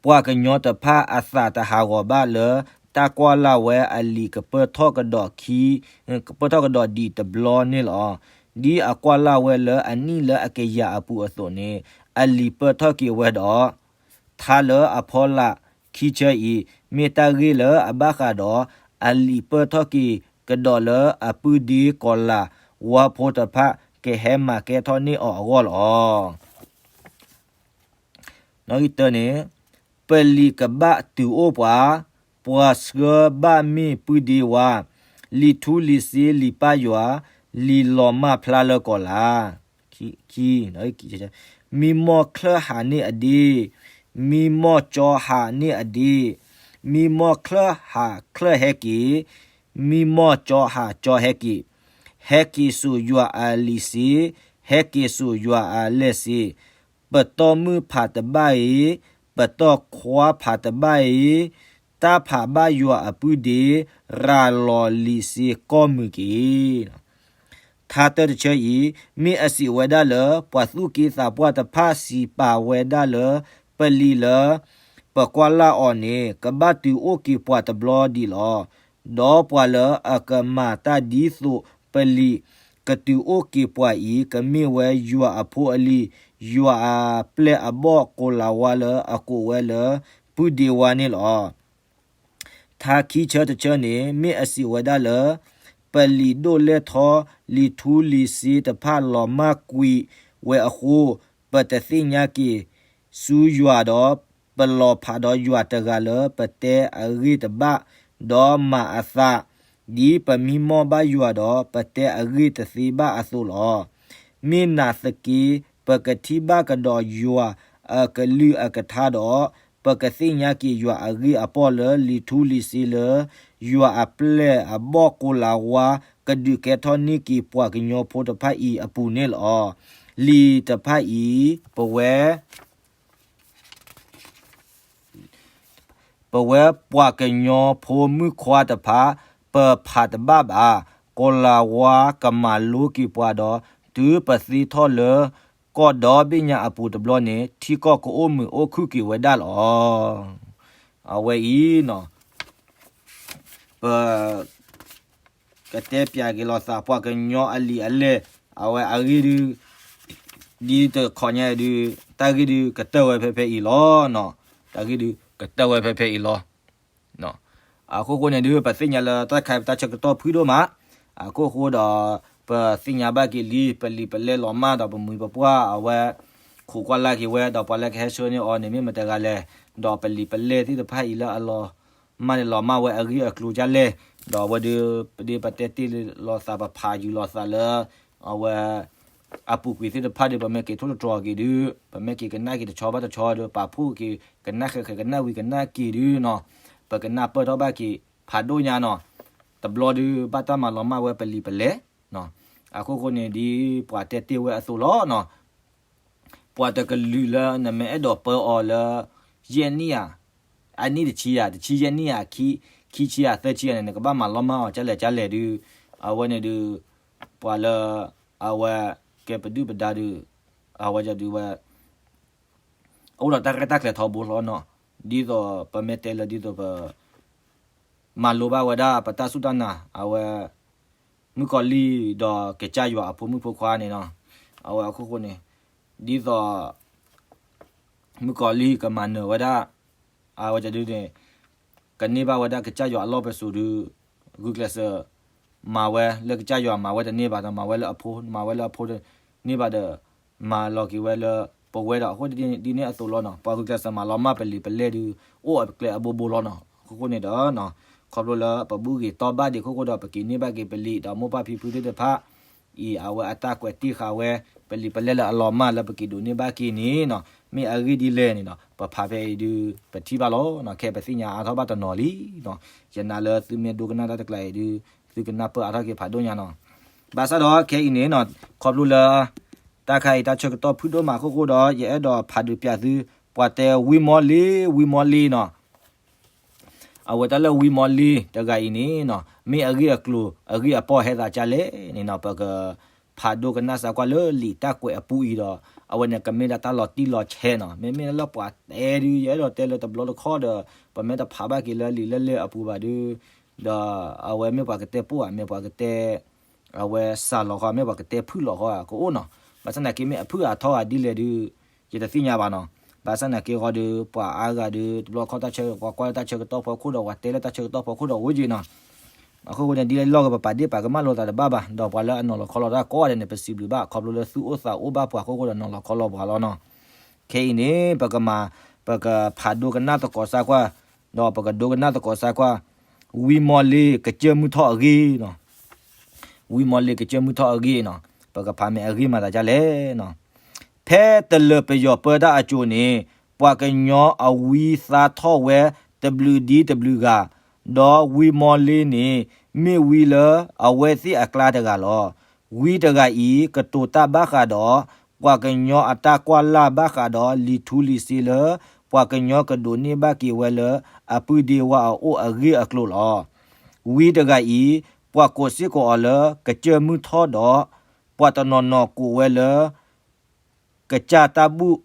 ပှၤကညီတဖၣ်အသးတဟးဂီၤဘၣ်လၢ တၢ်ကွၢ်လၢ်ဝဲအလံာ်ကပၢၢ်ထီၣ်ကဒီးခံ, ကပၢၢ်ထီၣ်ကဒီးဒံးတဘျီန့ၣ်လီၤ. ဒ်အကွၢ်လၢ်ဝဲလၢအနံၣ်လၢအကယၤအပူၤအသိးန့ၣ် အလံာ်ပၢၢ်ထီၣ်က့ၤဝဲဒီး ထါလၢအဖီလာ်ခံဆၢအံၤ မ့ၢ်တၢ်ဂ့ၢ်လၢအဘၣ်ဃးဒီး အလံာ်ပၢၢ်ထီၣ်က့ၤကဒီးလၢအပုၢ်ဒ့ကီၤလၤဝါဖိတဖၣ် ကဟဲမၤကဲထီၣ်န့ၢ်အီၤအဂီၢ်လီၤ. နီၣ်ဂံၢ်တၢန့ၣ်, ပလံာ်ကဘၣ်တုၤအိၣ်ပှၤ, ပှၤဆှၢဘၣ်မ့ၢ်ပုၢ်ဒ့ဝါ, လံာ်ထူလံာ်စ့လံာ်ပၢ်ယွၤ, လံာ်လီၤမၢ်ဖျါလၢကီၤလၤ. ခံ, မံမီၢ်ချၢၣ်ဟးန့ၢ်အဒ့, မံမီၢ်ကၠီဟးန့ၢ်အဒ့, မံမီၢ်ချၢၣ်ဟးချၢၣ်ဟဲက့ၤ, မံမီၢ်ကၠီဟးကၠီဟဲက့ၤ, ဟဲက့ၤစိာ်ယွၤအလံာ်စ့, ဟဲက့ၤစိာ်ယွၤအလဲၢ်စ့, ပတီၢ်မုၢ်ဖးတဘၣ်အံၤ, ပတီၢ်ခွါဖးတဘၣ်အံၤ, တၢ်ဖးဘၣ်ယွၤအပုၢ်ဒ့, ရၤလီၤလံာ်စ့ကီၢ်မုၢ်က့ၤ. ထါတၢတဆၢအံၤ, မ့ၢ်အစံးဝဲဒၣ်လၢ ပှၤသူၣ်က့သးပှၢ်တဖၣ်စံးပာ်ဝဲဒၣ်လၢ ပလံာ်လၢ ပကွၢ်လၢ်အီၤန့ၣ် ကဘၣ်တုၤအိၣ်က့ၤပှၤတဘျီဒံးလီၤ. ဒီးပှၤလၢအကမၤတၢ်ဒ်သိးပလံာ်ကတုၤအိၣ်က့ၤပှၤအံၤ ကမ့ၢ်ဝဲယွၤအဖိအလံၤ, ယွၤအပျဲၢ်အဘီၣ်ကိၤလၤဝါလၢအကိးဝဲလၢ ပုၢ်ဒ့ဝါန့ၣ်လီၤ. ထါခံဆၢတဆၢန့ၣ် မ့ၢ်အစံးဝဲဒၣ်လၢ ပလံာ်ဒိၣ်လဲၢ်ထီ လံာ်ထူလံာ်စ့တဖၣ်လီၤမၢ်ကွံာ်ဝဲအဃိ, ပတသ့ၣ်ညါက့ၤဆူယွၤဒီး ပလီၤဖးဒီးယွၤတဂၤလၢပတဲအဂ့ၢ်တဘၣ်, ဒီးမၤအသး ဒ်ပမံမီၢ်ဘၣ်ယွၤဒီး ပတဲအဂ့ၢ်တသ့ဘၣ်အသိးလီၤ. မ့ၢ်နာ်သက့ ပကထံၣ်ဘၣ်ကဒီးယွၤအကလုၢ်အကထါဒီး ပကသ့ၣ်ညါက့ၤယွၤအဂ့ၢ်အပီၢ်လၢလံာ်ထူလံာ်စ့လၢ ယွၤအပျဲၢ်အဘီၣ်ကိၤလၤဝါ ကဒုးကဲထီၣ်န့ၢ်က့ၤပှၤကညီဖိတဖၣ်အံၤအပူၤန့ၣ်လီၤ. လံာ်တဖၣ်အံၤ ပဝဲ ပဝဲပှၤကညီဖိမုၣ်ခွါတဖၣ် ပဖးတဘၣ်ဘၣ်, ကိၤလၤဝါကမၤလိက့ၤပှၤဒီး တုၤပသ့ထီၣ်လၢကီၢ်ဒီဘ့ၣ်ညါအပူၤတဘျီန့ၣ် ထံကီၢ်ကအိၣ်မုာ်အိၣ်ခုၣ်က့ၤဝဲဒၣ်လီၤ. အဝဲအံၤနီၤ ပ ကတဲပၠးက့ၤလိာ်သး ပှၤကညီအလံာ်အလဲၢ် အဝဲအဂ့ၢ်ဒုး ဒ်တခီညါဒုး တၢ်ဂ့ၢ်ဒုးကတၢၢ်ဝဲဖဲဖဲအံၤလီၤ. တၢ်ဂ့ၢ်ဒုးကတၢၢ်ဝဲဖဲဖဲအံၤလီၤ. အခိၣ်ဃိန့ၣ်ဒုး ပသ့ၣ်ညါလၢတၢ်တခါအံၤပတၢ်ဆၢကတီၢ်ဖုၣ်ဒိၣ်မး, အခိၣ်ဃိဒီး ပသ့ၣ်ညါဘၣ်က့ၤလံ ပလံာ်ပလဲၢ်လီၤမၢ်ဒီးပမိၢ်ပပှၢ်အဝဲ ခိးကွၢ်လၢ်က့ၤဝဲ ဒီးပှၤလၢကဟဲဆှၢန့ၢ်အီၤန့ၣ်မ့ၢ်မတဂၤလဲၣ်, ဒီးပလံာ်ပလဲၢ်သ့ၣ်တဖၣ်အံၤလၢအလီၤမၢ်န့ၣ် လီၤမၢ်ဝဲအဂ့ၢ်အကျိၤဒ်လဲၣ်, ဒီးအဝဲဒုး ပဒုးပတဲတ့ၢ်လိာ်သး ပဖးယုာ်လိာ်သးလၢ အဝဲ အပူၤကွံာ်သ့ၣ်တဖၣ်ဒီး ပမ့ၢ်က့ၤထိၣ်သတြီၤက့ၤဒုး ပမ့ၢ်က့ၤကနၣ်က့ၤတဆီဘၣ်တဆီဒီး ပာ်ဖှိၣ်က့ၤ ကနၣ်ဃဲးဃဲးကနၣ်ဝံၤကနၣ်က့ၤဒုးနီၤ, ပကနၣ်ပၢၢ်ထီၣ်ဘၣ်က့ၤဖးဒိၣ်ညါနီၤ, တဘျီဒုးဘၣ်တၢ်မၤလီၤမၢ်ဝဲပလံာ်ပလဲၢ်, အခိၣ်ဃိန့ၣ်ဒ်ပှၤတဲတ့ၢ်ဝဲအသိးလီၤနီၤ. ပှၤတကလုာ်လၢနမ့ၢ်အဲၣ်ဒိးပၢအီၤလၢ ယဲၢ်နံၣ်ဧါ, အနံၣ်တဆံဧါ, တဆံယဲၢ်နံၣ်ဧါ, ခံဆံဧါ, သၢဆံဧါန့ၣ် နကဘၣ်မၤလီၤမၢ်အီၤ ကလဲၣ်ကလဲၣ်ဒုး, အဝဲန့ၣ်ဒုး ပှၤလၢ အဝဲ ကဲပဒုၣ်ပဒါဒုး အဝဲဒုးဝဲ အိၣ်ဒီးတၢ်ရဲၣ်တၢ်ကျဲၤထီဘိလီၤနီၤ, ဒ်သိးပမ့ၢ်တဲလၢဒ်သိးပ မၤလိဘၣ်ဝဲဒၣ်ပတၢ်စူၢ်တၢ်နာ် အဝဲ မုၣ်ကီၤလံၢ်ဒီးကစၢ်ယွၤအဖိမုၣ်ဖိခွါန့ၣ်နီၤ, အဝဲအခိၣ်ဃိန့ၣ် ဒ်သိး မုၣ်ကီၤလံၢ်ကမၤနၢၤဝဲဒၣ် အဝဲဒုးန့ၣ် ကန့ၢ်ဘၣ်ဝဲဒၣ်ကစၢ်ယွၤအလီၢ်ပစိာ်ဒုး ဂုာ်ကျဲးစၢး မၤဝဲလၢကစၢ်ယွၤမၤဝဲတန့ၢ်ဘၣ်ဒီး မၤဝဲလၢအဖိ မၤဝဲလၢအဖိတန့ၢ်ဘၣ်ဒီး မၤလီၤက့ၤဝဲလၢပဝဲဒီး အဃိဒ်န့ၣ်အသိးလီၤနီၤ, ပှၤဂုာ်ကျဲးစၢးမၤလီၤမၢ်ပလံာ်ပလဲၢ်ဒုး အိၣ်အကျဲအဘိဘိလီၤနီၤ, အခိၣ်ဃိန့ၣ်ဒီး ခီဖျိလၢပဘူၣ်ဂ့ၤတီဘၣ်ဒံးအခိၣ်ဃိဒီး ပက့ၤန့ၢ်ဘၣ်က့ၤပလံာ်ဒီးမိၢ်ပၢ်ဖံဖုသ့ၣ်တဖၣ် အံၤ အဝဲအတၢ်ကွဲးတ့ၢ်ဃာ်ဝဲ ပလံာ်ပလဲၢ်လၢအလီၤမၢ်လၢပက့ၤဒိးန့ၢ်ဘၣ်က့ၤန့ၣ်နီၤ, မ့ၢ်အဂ့ၢ်ဒ်လဲၣ်န့ၣ်နီၤ, ပဖးဖဲအံၤဒုး ပထံၣ်ဘၣ်လီၤနီၤ, ခဲပသ့ၣ်ညါအါထီၣ်ဘၣ်တနီၤလံနီၤ, ယနာ်လၢသုမ့ၢ်ဒိကနၣ်တၢ်တကျါအံၤဒုး သုကနၢ်ပၢၢ်အါထီၣ်က့ၤဖးဒိၣ်ညါနီၤ, ဘၣ်ဆၣ်ဒီးခဲအံၤန့ၣ်နီၤ, ခီဖျိလၢ တၢ်ခါအံၤတၢ်ဆၢကတီၢ်ဖုၣ်ဒိၣ်မးအခိၣ်ဃိဒီး ယအဲၣ်ဒိးဖးဒုးပၠးသု ပှၤတဲဝံမီလ့ ဝံမီလ့နီၤ အဝဲတၢ်လၢဝံမီလ့တဂၤအံၤန့ၣ်နီၤ မ့ၢ်အဂ့ၢ်အကျိၤအဂ့ၢ်အပီၢ်ဟဲသးဒ်လဲၣ်န့ၣ်နီၤ ပကဖးဒိကနၣ်စၢ်ကွၢ်လၢလံာ်တၢ်ကွဲးအပူၤအံၤဒီး အဝဲန့ၣ်ကမ့ၢ်ဒၣ်တၢ်လီၤတံၢ်လီၤဆဲးနီၤ. မ့မ့ၢ်လၢပှၤတဲဒုး ယအဲၣ်ဒိးတဲလၢတဘျီတခီၣ်ဒီး ပမ့ၢ်တဖးဘၣ်က့ၤလၢလံာ်လဲၢ်လဲၢ်အပူၤဘၣ်ဒုး, ဒီးအဝဲမ့ၢ်ပှၤကတဲပိၢ်ဧါ မ့ၢ်ပှၤကတဲ အဝဲစးလီၤဃီ မ့ၢ်ပှၤကတဲဖုၣ်လီၤဃီဧါ ကအိၣ်နီၤ. ဘၣ်ဆၣ်သနာ်က့မ့ၢ်အဖုၣ်အထီဂၤဒ်လဲၣ်ဒုး ယတသ့ၣ်ညါဘၣ်နီၤ. ဘၣ်ဆၣ်သနာ်က့ဃီဒုး ပှၤအါဂၤဒုး တဘျီခီၣ်တၢ်ဆၢ ပှၤကွၢ်လၢတၢ်ဆၢကတီၢ်ဖီခိၣ်ဒီး ပှၤတဲလၢတၢ်ဆၢကတီၢ်ဖီခိၣ်ဒီးအိၣ်က့ၤနီၤ. အခိၣ်ဃိန့ၣ် ဒ်လဲၣ်လီၢ်ဂ့ၤ ပပာ်ဒ့ၣ်ပာ်ကမၣ်လိာ်သးတဘၣ်ဘၣ်, ဒီးပှၤလၢအနီၤလီၤခီလီၤတၢ်ကိးဂၤဒဲးန့ၣ် ပစံးဘျုးဘၣ် ခီဖျိလၢသူၣ်အိၣ်သးအိၣ်ဘၣ်ပှၤအခိၣ်ဃိဒီးနီၤလီၤခီလီၤပှၤလီၤနီၤ. ခဲအံၤန့ၣ် ပကမၤ ပကဖးဒိကနၣ်သကိးစၢ်ကွၢ်, ဒီးပကဒိကနၣ်သကိးစၢ်ကွၢ် ဝံမီလ့ကစၢၢ်မုၢ်ထီၣ်အဂ့ၢ်နီၤ. ဝံမီလ့ကစၢၢ်မုၢ်ထီၣ်အဂ့ၢ်နီၤ. ပကဖးမ့ၢ်အဂ့ၢ်မၤသးဒ်လဲၣ်နီၤ. ဖဲတလၢၤပယီၤပၢတၢ်အစိၤန့ၣ် ပှၤကညီအဝံသးထီၣ်ဝဲတဘျုးဒ်တဘျုးဂၤ, ဒီးဝံမီလ့န့ၣ် မ့ၢ်ဝံလၢအဝဲသ့ၣ်အကျါတဂၤလီၤ. ဝံတဂၤအံၤ ကတိၤတၢ်ဘၣ်ဃးဒီး ပှၤကညီအတၢ်ကွၢ်လၢ်ဘၣ်ဃးဒီးလံာ်ထူလံာ်စ့လၢ ပှၤကညီကဒိးန့ၢ်ဘၣ်က့ၤဝဲလၢအပုၢ်ဒ့ဝါအအိၣ်အဂ့ၢ်အကျိၤလီၤ. ဝံတဂၤအံၤ ပှၤကိးစ့ၢ်ကီးအီၤလၢကစၢၢ်မုၢ်ထီၣ်ဒီး ပှၤတနီၤနီၤကိးဝဲလၢ ကစၢ်တၢ်ဘူၣ်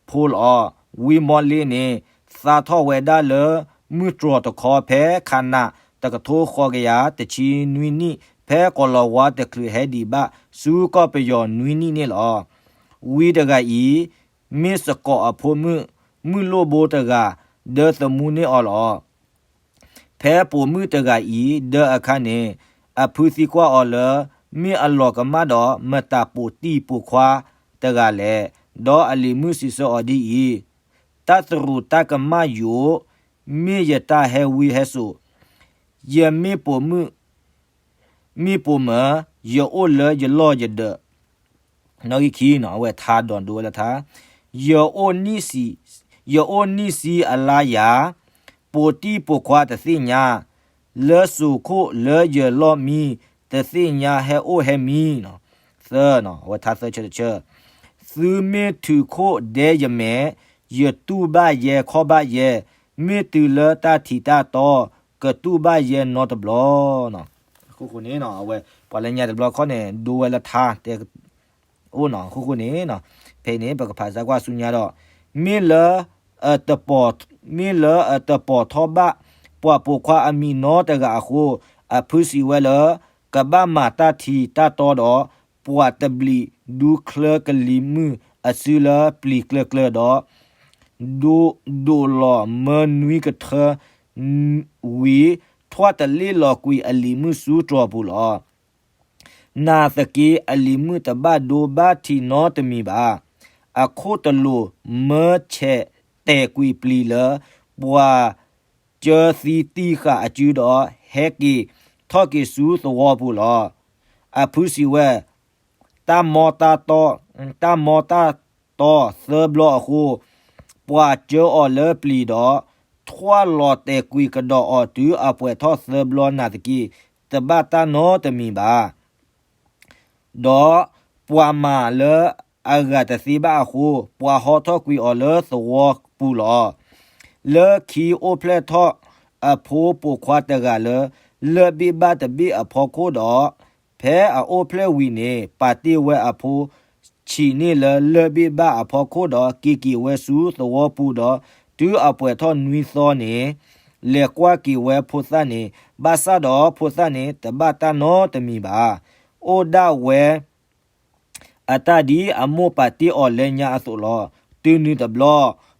ဖိလီၤ. ဝံမီလ့န့ၣ် သါထီၣ်ဝဲဒၣ်လၢမုၢ်တြီၤတခီ ဖဲခးနး တကထိဃိးကယၤတဆံနွံနံၣ် ဖဲကီၤလၤဝါတချုးဟဲဒံးဘၣ်ဆူကီၢ်ပယီၤနွံနံၣ်န့ၣ်လီၤ. ဝံတဂၤအံၤ မ့ၢ်စကိးအဖိမုၣ် မုၣ်လိၣ်ဘိတဂၤ ဒၢသမူန့ၢ်အီၤလီၤ. ဖဲပိာ်မုၣ်တဂၤအံၤ ဒၢအခါန့ၣ် အဖုသံကွၢ်အီၤလၢ မ့ၢ်အလီၤကမၣ်ဒီးမတၤပိာ်တံၢ်ပိာ်ခွါတဂၤလဲၣ်, ဒီးအလံၤမုၣ်စံးဆၢအီၤဒ်အံၤ, တၢ်သရူးတၢ်ကမၣ်ယိာ် မ့ၢ်ယတၢ်ဟဲဝံဟဲစိာ်, ယမ့ၢ်ပိာ်မုၣ် မ့ၢ်ပိာ်မၢၤ ယအိၣ်လၢယလီၢ်ယဒၢး နီၣ်ဂံၢ်ခံနီၤ အဝဲထါဒိးဒိဝဲလၢထါ, ယအိၣ်နံၣ်ဆံ ယအိၣ်နံၣ်ဆံအလါယၤ, ပိာ်တံၢ်ပိာ်ခွါတသ့ၣ်ညါ, လၢစိၤခိၣ်လၢယလီၢ်မံ တသ့ၣ်ညါဟဲအိၣ်ဟဲမံနီၤ, သၢနီၤ အဝဲထါသၢဆၢတဆၢ, သုမ့ၢ်ထုးခိၣ်ဒဲယမဲာ်, ယတူၢ်ဘၣ်ယဲခီၣ်ဘၣ်ယဲ, မ့ၢ်တုၤလၢတၢ်ထံးတၢ်တီ ကတူၢ်ဘၣ်ယဲနီတဘျီနီၤ. အဃိဃိန့ၣ်နီၤ အဝဲ ပှၤလၢညါတဘျီခီၣ်န့ၣ် ဒိဝဲလၢထါတဲ အိၣ်နီၤ အဃိဃိန့ၣ်, ဖဲအံၤန့ၣ် ပကဖးစၢ်ကွၢ်ဆူညါဒီး, မ့ၢ်လၢ မ့ၢ်လၢအတပိာ်ထီၣ်ဘၣ် ပှၤပိာ်ခွါအမံၤနီတဂၤအဃိ, အဖုစံးဝဲလၢ ကဘၣ်မၤတၢ်ထံးတၢ်တီဒီး ပှၤတဘျံးဒူချၢကလံၤမုၢ်အစုလၢပျံၤကျၢၤကျၢၤဒီး ဒိးလိာ်မၢနွံကထၢဝံၤ, ထွဲတလ့ၣ်လီၤကွံာ်အလံၤမုၣ်ဆူတြီၤပူၤလီၤ. နာ်သက့ အလံၤမုၣ်တဘၣ်ဒိဘၣ်ထံးနီတမံၤဘၣ်. အခိၣ်တလိာ်မၢဆဲးတဲာ်ကွံာ်ပျံၤလၢ ပှၤကၢသံတံၢ်ဃာ်အစုဒီး ဟဲက့ၤထီၣ်က့ၤဆူသဝီပူၤလီၤ. အဖုစံးဝဲ တၢ်မီတၢ်တီ တၢ်မီတၢ်တီသၢဘျီအဃိ, ပှၤကၢအီၤလၢပျံၤဒီး ထွဲလီၤတဲာ်ကွံာ်ကဒီးအီၤတုၤအပှဲၤထီၣ်သၢဘျီနာ်သက့, တဘၣ်တၢ်နီတမံၤဘၣ်. ဒီးပှၤမၤလၢအဂၤတသ့ဘၣ်အဃိ, ပှၤဟီထီၣ်ကွံာ်အီၤလၢသဝီပူၤလီၤ. လၢခံအိၣ်ဖျဲၣ်ထီၣ်အဖိပိာ်ခွါတဂၤလၢ လၢၢ်ဘ့ၣ်ဘၣ်တဘ့ၣ်အဖီခိၣ်ဒီး, ဖဲအအိၣ်ဖျဲၣ်ဝံၤန့ၣ် ပာ်တ့ၢ်ဝဲအဖိ ဆံးန့ၢ်လၢလၢၢ်ဘ့ၣ်ဘၣ်အဖီခိၣ်ဒီး က့ၤက့ၤဝဲဆူသဝီပူၤဒီး, တုၤအပှဲၤထီၣ်နွံသီန့ၣ် လဲၤကွၢ်က့ၤဝဲဖိသၣ်န့ၣ်, ဘၣ်ဆၣ်ဒီးဖိသၣ်န့ၣ် တဘၣ်တၢ်နီတမံၤဘၣ်. အိၣ်ဒၣ်ဝဲ အတၢ်ဒ်အမိၢ်ပာ်တ့ၢ်အီၤလၢညါအသိးလီၤ. တုၤနုၤတဘျီ,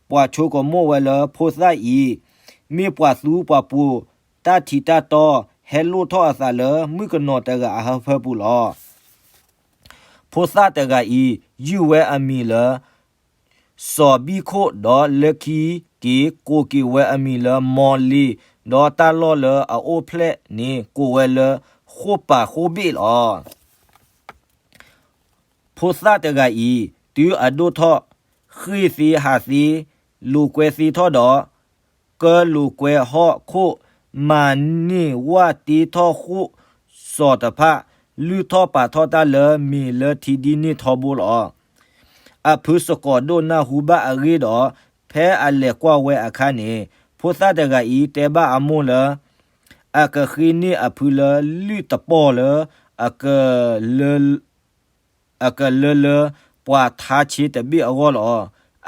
ပှၤဆိကမိၣ်ဝဲလၢဖိသၣ်အံၤ မ့ၢ်ပှၤသူပှၤပူၤ, တၢ်ထံးတၢ်တီ ဟဲလိၣ်ထီၣ်အသးလၢမုၣ်ကနီၤတဂၤအဟၢဖၢပူၤလီၤ. ဖိသၣ်တဂၤအံၤ ယုၢ်ဝဲအမံၤလၢ စီၤဘံၣ်ခိၣ်, ဒီးလၢခံက့ၤ ကိးက့ၤဝဲအမံၤလၢမီလ့ၤ, ဒီးတၢ်လီၢ်လၢအအိၣ်ဖျဲၣ်န့ၣ် ကိးဝဲလၢဃိၣ်ပၤဃိၣ်ဘ့ၣ်လီၤ. ဖိသၣ်တဂၤအံၤ တုၤအဒိၣ်ထီၣ်, ဃ့ၢ်သ့ဟးသ့, လိာ်ကွဲသ့ထီၣ်ဒီး ကၢလိာ်ကွဲဟီၣ်ခိၣ်, မၤန့ၢ်ဝၣ်တ့ထီၣ်ဃိၣ်စီၤတဖၣ်, လုၢ်ထီၣ်ပာ်ထီၣ်တၢ်လၢမ့ၤလၢထံဒ်န့ၣ်ထီဘိလီၤ. အဖုစကိးဒိၣ်နၢ်ဟူဘၣ်အဂ့ၢ်ဒီး, ဖဲအလဲၤကွၢ်ဝဲအခါန့ၣ်, ဖိသၣ်တဂၤအံၤတဲဘၣ်အမိၢ်လၢ အကဃ့န့ၢ်အဖုလၢလုၢ်တပီၢ်လၢ အကလၢလၢ ပှၤ ပှၤထါဆ့တဘ့ၣ်အဂီၢ်လီၤ.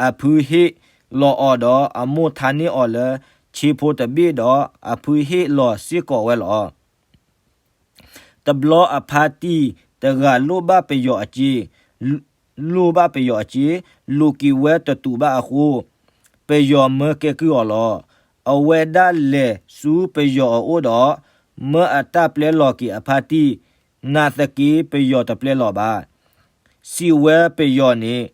အဖုဟ့ၣ်လီၤအီၤဒီး အမိၢ်ထါန့ၢ်အီၤလၢဆ့ဖိတဘ့ၣ်ဒီး အဖုဟ့ၣ်လီၤစ့ၢ်ကီးဝဲလီၤ. တဘျီအဖါတံၢ်တဂၤလိၣ်ဘၣ်ပယီၤအစ့, လိၣ်ဘၣ်ပယီၤအစ့, လိးက့ၤဝဲတတူာ်ဘၣ်အဃိ, ပယီၤမၢကဲကုၢ်အီၤလီၤ. အဝဲဒၣ်လဲၤဆူပယီၤအအိၣ်ဒီး မၢအတၢ်ပျဲလီၤက့ၤအဖါတံၢ်, နာ်သက့ပယီၤတပျဲလီၤဘၣ်. စံးဝဲပယီၤန့ၣ်,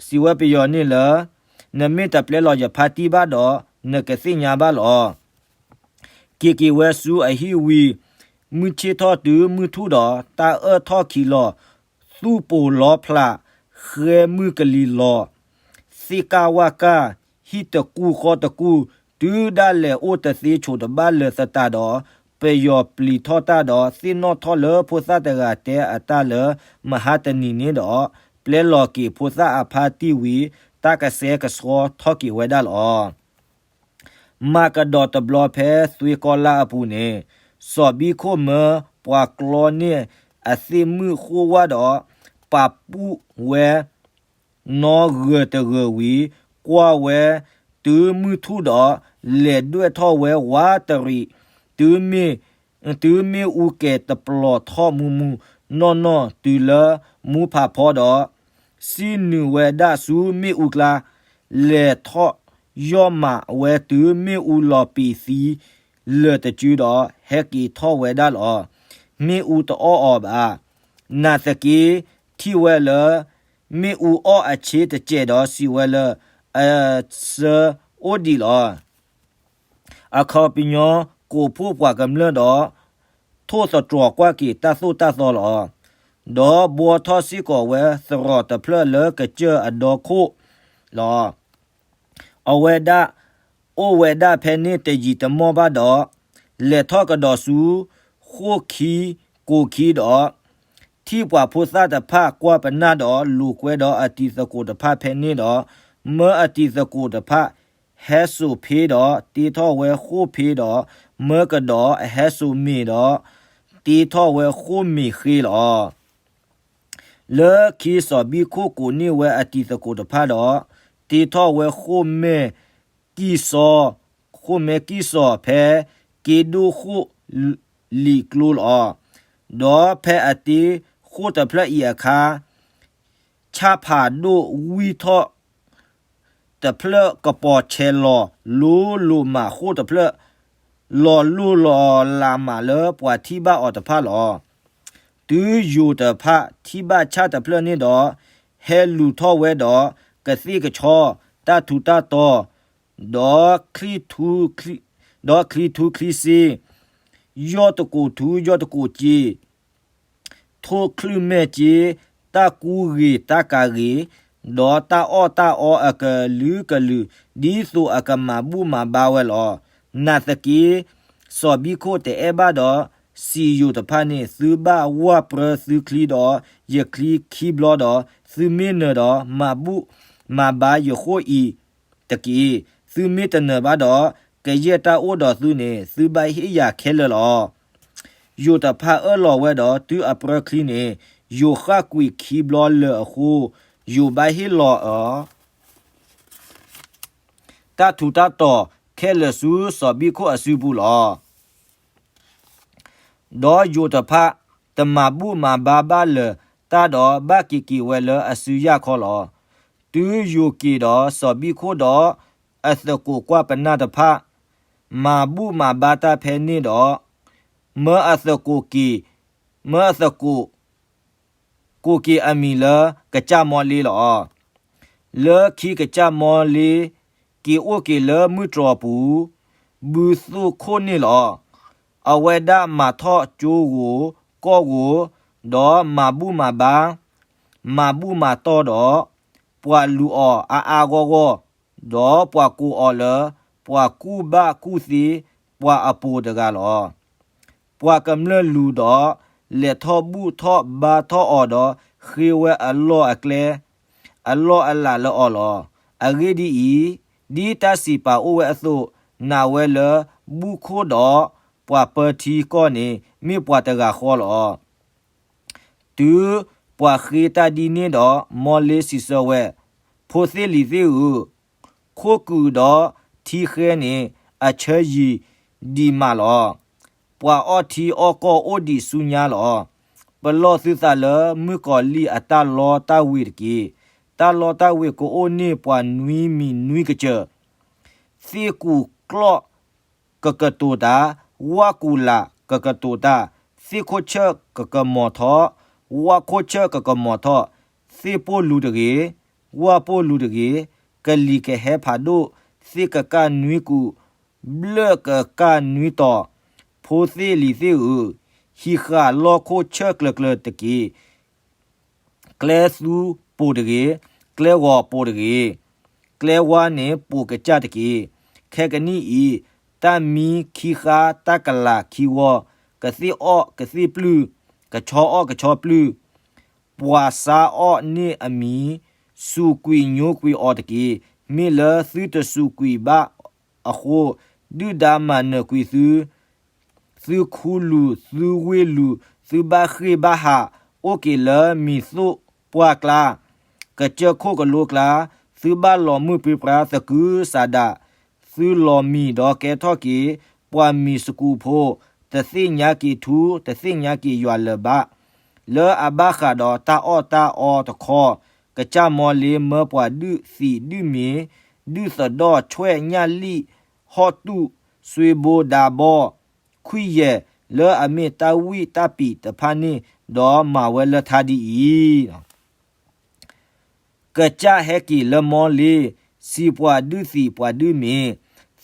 စံးဝဲပယီၤန့ၣ်လၢ နမ့ၢ်တပျဲလီၤယဖါတံၢ်ဘၣ်ဒီး နကသ့ၣ်ညါဘၣ်လီၤ. က့ၤက့ၤဝဲဆူအဟံၣ်ဝံၤ, မုၢ်ဆ့ၣ်ထီၣ်တုၤမုၢ်ထူၣ်ဒီး တၢ်အၢၣ်ထီၣ်ခံးလီၤ, သူၣ်ပိာ်လီဖျး, ဃဲမုၢ်ကလံၤလီၤ, သ့ၣ်ကၢ်ဝၣ်ကၢ်, ဟံၣ်တကူၢ်ဃီတကူၢ်, တုၤဒၣ်လဲာ်အိၣ်တသ့ဆိးတဘၣ်လၢၤသတးဒီး, ပယီၤပျံၤထီၣ်တၢ်ဒီး သ့ၣ်နီၣ်ထီၣ်လၢဖိသၣ်တဂၤတဲအတၢ်လၢမဟါတနံၤန့ၣ်ဒီး ပျဲလီၤက့ၤဖိသၣ်အဖါတံၢ်ဝံၤ တၢ်ကဆှဲကဆှီထီၣ်က့ၤဝဲဒၣ်လီၤ. မၤကဒီးတဘျီဖဲသွ့ကီလါအပူၤန့ၣ်, စီၤဘံခိၣ်မၢပှၤကျီန့ၢ်အသ့ၣ်မုၣ်ဃိၣ်ဝၣ်ဒီး ပာ်ပူၣ်ဝဲနီၣ်ဂၢၤတဂၢၤဝံၤ, ကွၢ်ဝဲတုၤမုၢ်ထူၣ်ဒီး လဲၤဒွဲၣ်ထီၣ်ဝဲဝးတရံး, တုၤမ့ၣ် တုၤမ့ၣ်အူကဲၤတပျီၤထီၣ်မူမူနီၢ်နီၢ်တုၤလၢမူဖးဖီဒီး, စံၣ်နုာ်ဝဲဒၣ်ဆူမ့ၣ်အူကျါ, လဲၤထီၣ်ယီၢ်မးဝဲတုၤမ့ၣ်အူလီၤပံာ်သံလၢာ်တစုဒီး ဟဲက့ၤထီၣ်ဝဲဒၣ်လီၤ. မ့ၣ်အူတအီၣ်အီၤဘၣ်. နာ်သက့ ထံၣ်ဝဲလၢ မ့ၣ်အူအီၣ်အဆ့တစဲးဒီးစံးဝဲလၢ အဆၢအိၣ်ဒံးလီၤ. အခီပညီ ကိးဖှိၣ်ပှၤကမျၢၢ်ဒီး ထိၣ်သတြီၤကွၢ်က့ၤတၢ်သိၣ်တၢ်သီလီၤ. ဒီးဘှီထီၣ်စ့ၢ်ကီးဝဲသရိာ်တဖျၢၣ်လၢကစၢၢ်အဒီခိၣ်လီၤ. အဝဲဒၣ်အိၣ်ဝဲဒၣ်ဖဲန့ၣ်တယံာ်တမီၢ်ဘၣ်ဒီး, လဲၤထီၣ်ကဒီးဆူ ဃိၣ်ခံကိးခံဒီး, ထံၣ်ပှၤဖိသၣ်တဖၣ်ကွၢ်ပနၢ်ဒီး လိာ်ကွဲဒီးအတံၤသကိးတဖၣ်ဖဲန့ၣ်ဒီး, မၢအတံၤသကိးတဖၣ်ဟဲစိာ်ဖ့ဒီး တ့ထီၣ်ဝဲဃိၣ်ဖ့ဒီး, မၢကဒီးအဟဲစိာ်မ့ၤဒီး တ့ထီၣ်ဝဲဃိၣ်မ့ၤဃ့လီၤ. လၢခံစီၤဘံခိၣ်ကိးန့ၢ်ဝဲအတံၤသကိးတဖၣ်ဒီး, တ့ထီၣ်ဝဲဃိၣ်မဲာ်ကံၢ်စီ, ဃိၣ်မဲာ်ကံၢ်စီဖဲက့ဒိၣ်ဃိၣ်လံာ်ကျိလီၤ. ဒီးဖဲအတ့ဃိၣ်တဖျၢၣ်အံၤအခါ ဆၣ်ဖးဒိၣ်ဝံၣ်ထီၣ် တဖျၢၣ်ကပီၤဆဲးလီၤလိၤလိၤမးဃိၣ်တဖျၢၣ်, လီၤလိၢ်လီၤလးမးလၢပှၤထံၣ်ဘၣ်အီၤတဖၣ်လီၤ. တုၤယိၤတဖၣ်ထံၣ်ဘၣ်ဆၣ်တဖျၢၣ်န့ၣ်ဒီး, ဟဲလူၤထီၣ်ဝဲဒီးကသ့ၣ်ကဆီ, တၢ်ထူးတၢ်တီၤ, ဒီး ဒီးချံထူချံစ့, ယီၢ်တကိးထူယီၢ်တကိးစ့, ထိၣ်ချုၣ်မဲာ်စ့, တၢ်ကူဂ့ၤတၢ်ကၤဂ့ၤ, ဒီးတၢ်အီၣ်တၢ်အီအကလုာ်ကလုာ်, ဒ်သိးအကမၤဘူၣ်မၤဘါဝဲလီၤ. နာ်သက့ စီၤဘံခိၣ်တအဲၣ်ဘၣ်ဒီး စံးယိၤတဖၣ်န့ၣ်, သုဘၣ်ဝၢ်ပြၢသုချံဒီး ယချံခံဘျီဒီး, သုမ့ၢ်နၢၤဒီး မၤဘူၣ်မၤဘါယဃိၣ်အံၤတက့ၢ်. သုမ့ၢ်တနၢၤဘၣ်ဒီး, ကယဲၢ်တၢ်အိၣ်ဒီးသုန့ၣ် သုဘၣ်ဟ့ၣ်ယၤခဲလၢာ်လီၤ. ယိၤတဖၣ်အၢၣ်လီၤဝဲဒီး တုၤအပြၢချံန့ၣ်, ယိၤဃၣ်ကွံာ်ခံဘျီလၢာ်အဃိ, ယိၤဘၣ်ဟ့ၣ်လီၤအီၤ တၢ်ထူးတၢ်တီၤခဲလၢာ်ဆူစီၤဘံခိၣ်အစုပူၤလီၤ. ဒီးယိၤတဖၣ်တမၤဘူၣ်မၤဘါဘၣ်လၢၤတၢ်ဒီး ဘၣ်က့ၤက့ၤဝဲလၢအစုယၢ်ခီလီၤ. တုၤယိၤက့ၤဒီးစီၤဘံခိၣ်ဒီးအသကိးကွၢ်ပနၢ်တဖၣ် မၤဘူၣ်မၤဘါတၢ်ဖဲန့ၣ်ဒီး, မၢအသကိးက့ၤ, မၢအသကိး ကိးက့ၤအမံၤလၢကစၢ်မီလ့လီၤ. လၢခံကစၢ်မီလ့ က့ၤအိၣ်က့ၤလၢမုၢ်တြီၤပူၤ ဘုသိၣ်ခိၣ်န့ၣ်လီၤ. အဝဲဒၣ်မၤထီၣ်ကၠိဂိၤကီၢ်ဂိၤ, ဒီးမၤဘူၣ်မၤဘါ, မၤဘူၣ်မၤတီၢ်ဒီး ပှၤလူၤအီၤအါအါဂီၢ်ဂီၢ်, ဒီးပှၤကိးအီၤလၢ ပှၤကူၣ်ဘၣ်ကူၣ်သ့ ပှၤအပှိၤတဂၤလီၤ. ပှၤကမျၢၢ်လူၤဒီး လဲၤထီၣ်ဘူၣ်ထီၣ်ဘါထီၣ်အီၤဒီး ဃ့ဝဲအလီၢ်အကျဲ အလီၢ်အလးလၢအီၤလီၤ. အဂ့ၢ်ဒ်အံၤ, ဒ်တၢ်စံးပာ်အိၣ်ဝဲအသိး, နာ်ဝဲလၢ ဘူၣ်ခိၣ်ဒီးပှၤပၢထံကီၢ်န့ၣ် မ့ၢ်ပှၤတဂၤဃီလီၤ. တုၤ ပှၤဃ့တၢ်ဒ်န့ၣ်ဒီး မီလ့စံးဆၢဝဲ, ဖိသ့ၣ်လံၤသ့ၣ်ဧၢ, ခိၣ်ကုာ်ဒီးထံဃဲန့ၣ် အဆၢယံာ်ဒံးမးလီၤ. ပှၤအီၣ်ထံအီၣ်ကီၢ်အိၣ်ဒံးဆူညါလီၤ. ပလီၢ်သုသးလၢမုၣ်ကီၤလံၢ်အတၢ်လီတၢ်ဝ့ၤတက့ၢ်. တၢ်လီတၢ်ဝ့ၤကအိၣ်န့ၢ်ပှၤနွံမံၤနွံကစၢၢ်, သ့ၣ်ကူၣ်ကျီၢ်ကကတိၤတၢ်, ဝၣ်ကူၣ်လၢ်ကကတိၤတၢ်, သ့ၣ်ခိၣ်ဆၢၣ်ကကမီၤထီၣ်, ဝၣ်ခိၣ်ဆၢၣ်ကကမီၤထီၣ်, သ့ၣ်ပိၢ်လူၤတဂ့ၤ, ဝၣ်ပိၢ်လူၤတဂ့ၤ, ကလံၤကဟဲဖးဒိၣ်, သ့ၣ်ကကၢ်နွံကူာ်, ဘျၢၣ်ကကၢ်နွံတီၤ, ဖိသ့ၣ်လံၤသ့ၣ်ဧၢ, ဟံးဃာ်လီၢ်ခိၣ်ဆၢၣ်ကျၢၤကျၢၤတက့ၢ်. ကျဲသူပိာ်တဂ့ၤ, ကျဲဂီၤပိာ်တဂ့ၤ, ကျဲဝါန့ၣ်ပိာ်ကစၢ်တက့ၢ်. ခဲကနံၣ်အံၤ, တၢ်မံခံဃါတၢ်ကလၤခံဝီ, ကသ့ၣ်အီၣ်ကသ့ၣ်ပျုၢ်, ကဆီအီၣ်ကဆီပျုၢ်, ပှၤဆါအီၣ်န့ၢ်အမံၤ, စူးကွံာ်ညိကွံာ်အီၤတက့ၢ်. မ့ၢ်လၢသုတစူးကွံာ်ဘၣ်အဃိ, ဒုၣ်ဒါမၤနၢၤကွံာ်သု, သုခူလူၤ, သုဝ့ၢ်လူၤ, သုဘၣ်ဃ့ၢ်ဘၣ်ဟး, အိၣ်က့ၤလၢမံၤသိၣ်ပှၢ်ကျါ, ကစၢၢ်ခိၣ်ကလိကျါ, သုဘၣ်လီၤမုၢ်ပြံပြါသကုၤဆးဒး, သုလီၤမံၤဒီးကဲထီၣ်က့ၤ ပှၤမံၤစကူးဖိ, တသ့ၣ်ညါက့ၤထူ, တသ့ၣ်ညါက့ၤယွၤလၢၤဘၣ်. လၢအဘၣ်ဃးဒီးတၢ်အီၣ်တၢ်အီတခီ, ကစၢ်မီလ့မၢပှၤဒုးသံးဒုးမ့ၤ, ဒုးသဒီၣ်ဆွဲၣ်ညၣ်လံၣ်, ဟီၣ်တူၢ်, ဆွ့ဘိဒးဘီ, ခွံၣ်ယဲၢ်, လၢအမ့ၢ်တၢ်ဝံၣ်တၢ်ပံးတဖၣ်န့ၣ်, ဒီးမၤဝဲလၢထါဒ်အံၤ, ကစၢ်ဟဲက့ၤလၢမီလ့, စံးပှၤဒုးသံးပှၤဒုးမ့ၤ,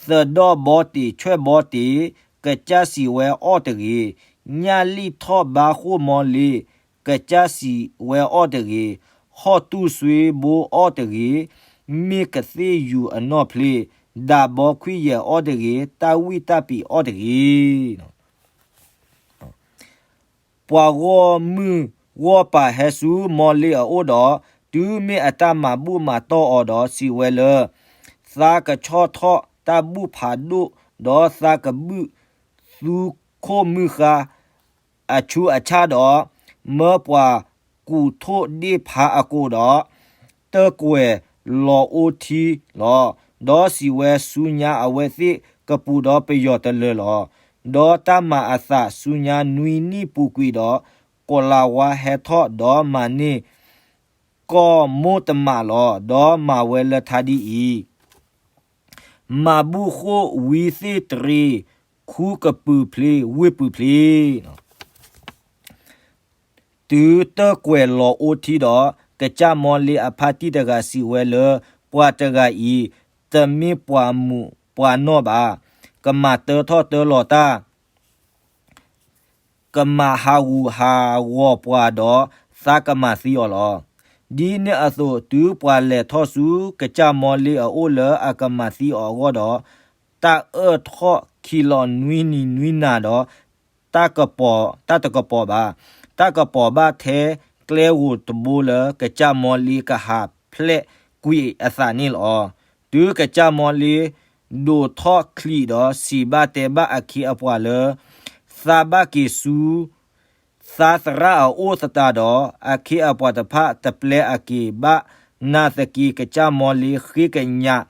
သဒီၣ်ဘီတ့ၢ်ဆွဲၣ်ဘီတ့ၢ်, ကစၢ်စံးဝဲအီၣ်တဂ့ၤ, ညၣ်လံၣ်ထီၣ်ဘါဃိၣ်မီလ့, ကစၢ်စံးဝဲအီၣ်တဂ့ၤ, ဟီၣ်တူၢ်ဆွ့ဘိအီၣ်တဂ့ၤ, မ့ၢ်ကသ့ၣ်ယူၤအနီၣ်ဖျ့, ဒးဘီခွံၣ်ယဲၢ်အီၣ်တဂ့ၤ, တၢ်ဝံၣ်တၢ်ပံးအီၣ်တဂ့ၤ. ပှၤဂီၢ်မုၢ်ဂီၢ်ပၤဟဲဆူမီလ့အအိၣ်ဒီး, တုၤမ့ၢ်အတၢ်မၤဘူၣ်မၤတီၢ်အီၤဒီးစံးဝဲလၢ, သးကဆီၣ်ထီၣ်တၢ်ဘူၣ်ဖးဒိၣ်, ဒီးသးကဘုၣ်သူခိၣ်မုၢ်ဃါအဆူအဆၣ်ဒီး, မၢပှၤကူးထိၣ်ဒ့ၣ်ဖးအကိာ်ဒီး, တၢၢ်ကွဲၤလီၤအိထံလီၤ. ဒီးစံးဝဲဆူညါအဝဲသ့ၣ်ကပူၤဒီးပယီၤတလၢာ်လီၤ. ဒီးတၢ်မၤအသးဆူညါနွံနံၣ်ပူၤကွံာ်ဒီး, ကီၤလၤဝါဟဲထီၣ်ဒီးမၤန့ၢ် ကီၢ်မိၢ်တမးလီၤ. ဒီးမၤဝဲလၢထါဒ်အံၤ, မၤဘူၣ်ဃိၣ်ဝံသ့ၣ်တရံး, ခူကပုာ်ဖျ့, ဝ့ၢ်ပုာ်ဖျ့ တုၤတၢၢ်ကွဲၤလီၤအိထံဒီး, ကစၢ်မီလ့အဖါတံၢ်တဂၤစံးဝဲလၢ, ပှၤတဂၤအံၤ, တမ့ၢ်ပှၤမုာ်ပှၤနီၢ်ဘၣ်. ကမၤတၢထီၣ်တၢလီၤတၢ်, ကမၤဟးဂူာ်ဟးဂီၤပှၤဒီး, သးကမၤသံအီၤလီၤ. ဒ်န့ၣ်အသိး, တုၤပှၤလဲၤထီၣ်ဆူကစၢ်မီလ့အအိၣ်လၢအကမၤသံအီၤအဂီၢ်ဒီး, တၢ်အၢၣ်ထီၣ်ခံးလီၤနွံနံၤနွံနၤဒီး, တၢ်ကပီၤ, တၢ်တကပီၤဘၣ်ထဲကျဲဧိၤတဘိလၢကစၢ်မီလ့ကဟးဖျဲးကွံာ်အသးန့ၣ်လီၤ. တုၤကစၢ်မီလ့ဒိးထီၣ်ချံးဒီး စံးဘၣ်တဲဘၣ်အခ့အပှၤလၢ သးဘၣ်က့ၤဆူ သးသရၣ်အအိၣ်သတးဒီး, အခ့အပှၤတဖၣ်တပျဲအက့ၤဘၣ်. နာ်သက့ ကစၢ်မီလ့ဃ့ကညး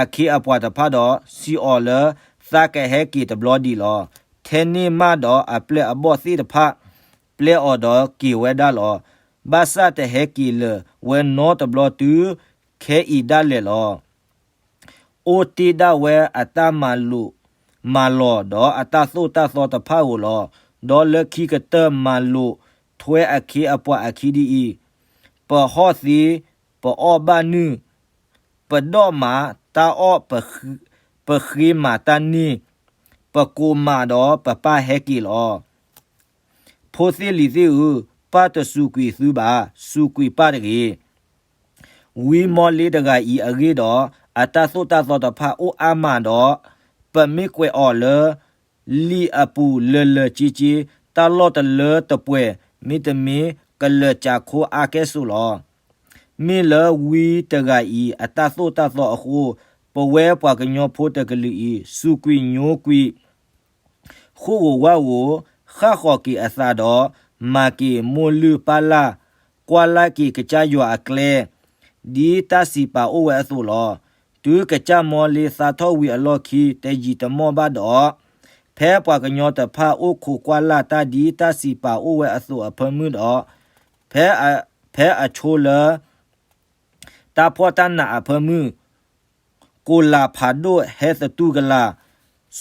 အခ့အပှၤတဖၣ်ဒီး စံးအီၤလၢ သးကဟဲက့ၤတဘျီဒံးလီၤ. ထဲန့ၣ်မးဒီးအပျဲၢ်အဘီၣ်သ့ၣ်တဖၣ် ပျဲအီၤဒီးက့ၤဝဲဒၣ်လီၤ. ဘၣ်ဆၣ်တဟဲက့ၤလၢာ်ဝဲနီတဘျီတုၤခဲအံၤဒၣ်လဲာ်လီၤ. အိၣ်တ့ၢ်ဒၣ်ဝဲအတၢ်မၤလိာ်မၤလီၢ်ဒီးအတၢ်သိၣ်တၢ်သီတဖၣ်ဧိၤလီၤ. ဒီးလၢခံကတၢၢ်မၤလိာ်ထွဲအခ့အပှၤအခံဒ်အံၤ, ပဟီၣ်သ့, ပအီၣ်ဘၣ်နုာ်, ပဒိးမးတၢ်အီၣ်, ပဃ့မၤတၢ်န့ၢ်, ပကိးမးဒီးပပၢ်ဟဲက့ၤလီၤ. ဖိသ့ၣ်လံၤသ့ၣ်ဧၢ, ပၢ်တစူးကွံာ်သုဘၣ်, စူးကွံာ်ပၢ်တဂ့ၤ. ဝံမီလ့တဂၤအံၤအဂ့ၢ်ဒီး, အတၢ်သိၣ်တၢ်သီတဖၣ်အိၣ်အါမးဒီး, ပမ့ၢ်ကွဲးအီၤလၢ လံာ်အပူၤလၢာ်လၢာ်က့က့, တၢ်လီၢ်တလၢတပှဲၤ, မ့တမ့ၢ်ကလၢာ်စးခိအါကဲၣ်ဆိးလီၤ. မ့ၢ်လၢဝံတဂၤအံၤအတၢ်သိၣ်တၢ်သီအဃိ, ပဝဲပှၤကညီဖိတကလုာ်အံၤ, စူးကွံာ်ညိကွံာ် ဃိၣ်ဂိၤဝၣ်ဂိၤ, ဃၣ်ဃီၤက့ၤအသးဒီး, မၤက့ၤမိၢ်လုၢ်ပၢ်လၢ်, ကွၢ်လၢ်က့ၤကစၢ်ယွၤအကျဲ ဒ်တၢ်စံးပာ်အိၣ်ဝဲအသိးလီၤ. တုၤကစၢ်မီလ့သါထီၣ်ဝံၤအလီၢ်ခံ တယံာ်တမီၢ်ဘၣ်ဒီး ဖဲပှၤကညီတဖၣ်အိၣ်ခိးကွၢ်လၢ်တၢ်ဒ်တၢ်စံးပာ်အိၣ်ဝဲအသိးအဖၢမုၢ်ဒီး ဖဲအ, ဖဲအဆိလၢ တၢ်ဖှီၣ်တၢ်နးအဖၢမုၢ် ကိၤလၤဖးဒိၣ်ဟဲသတူၢ်ကလာ်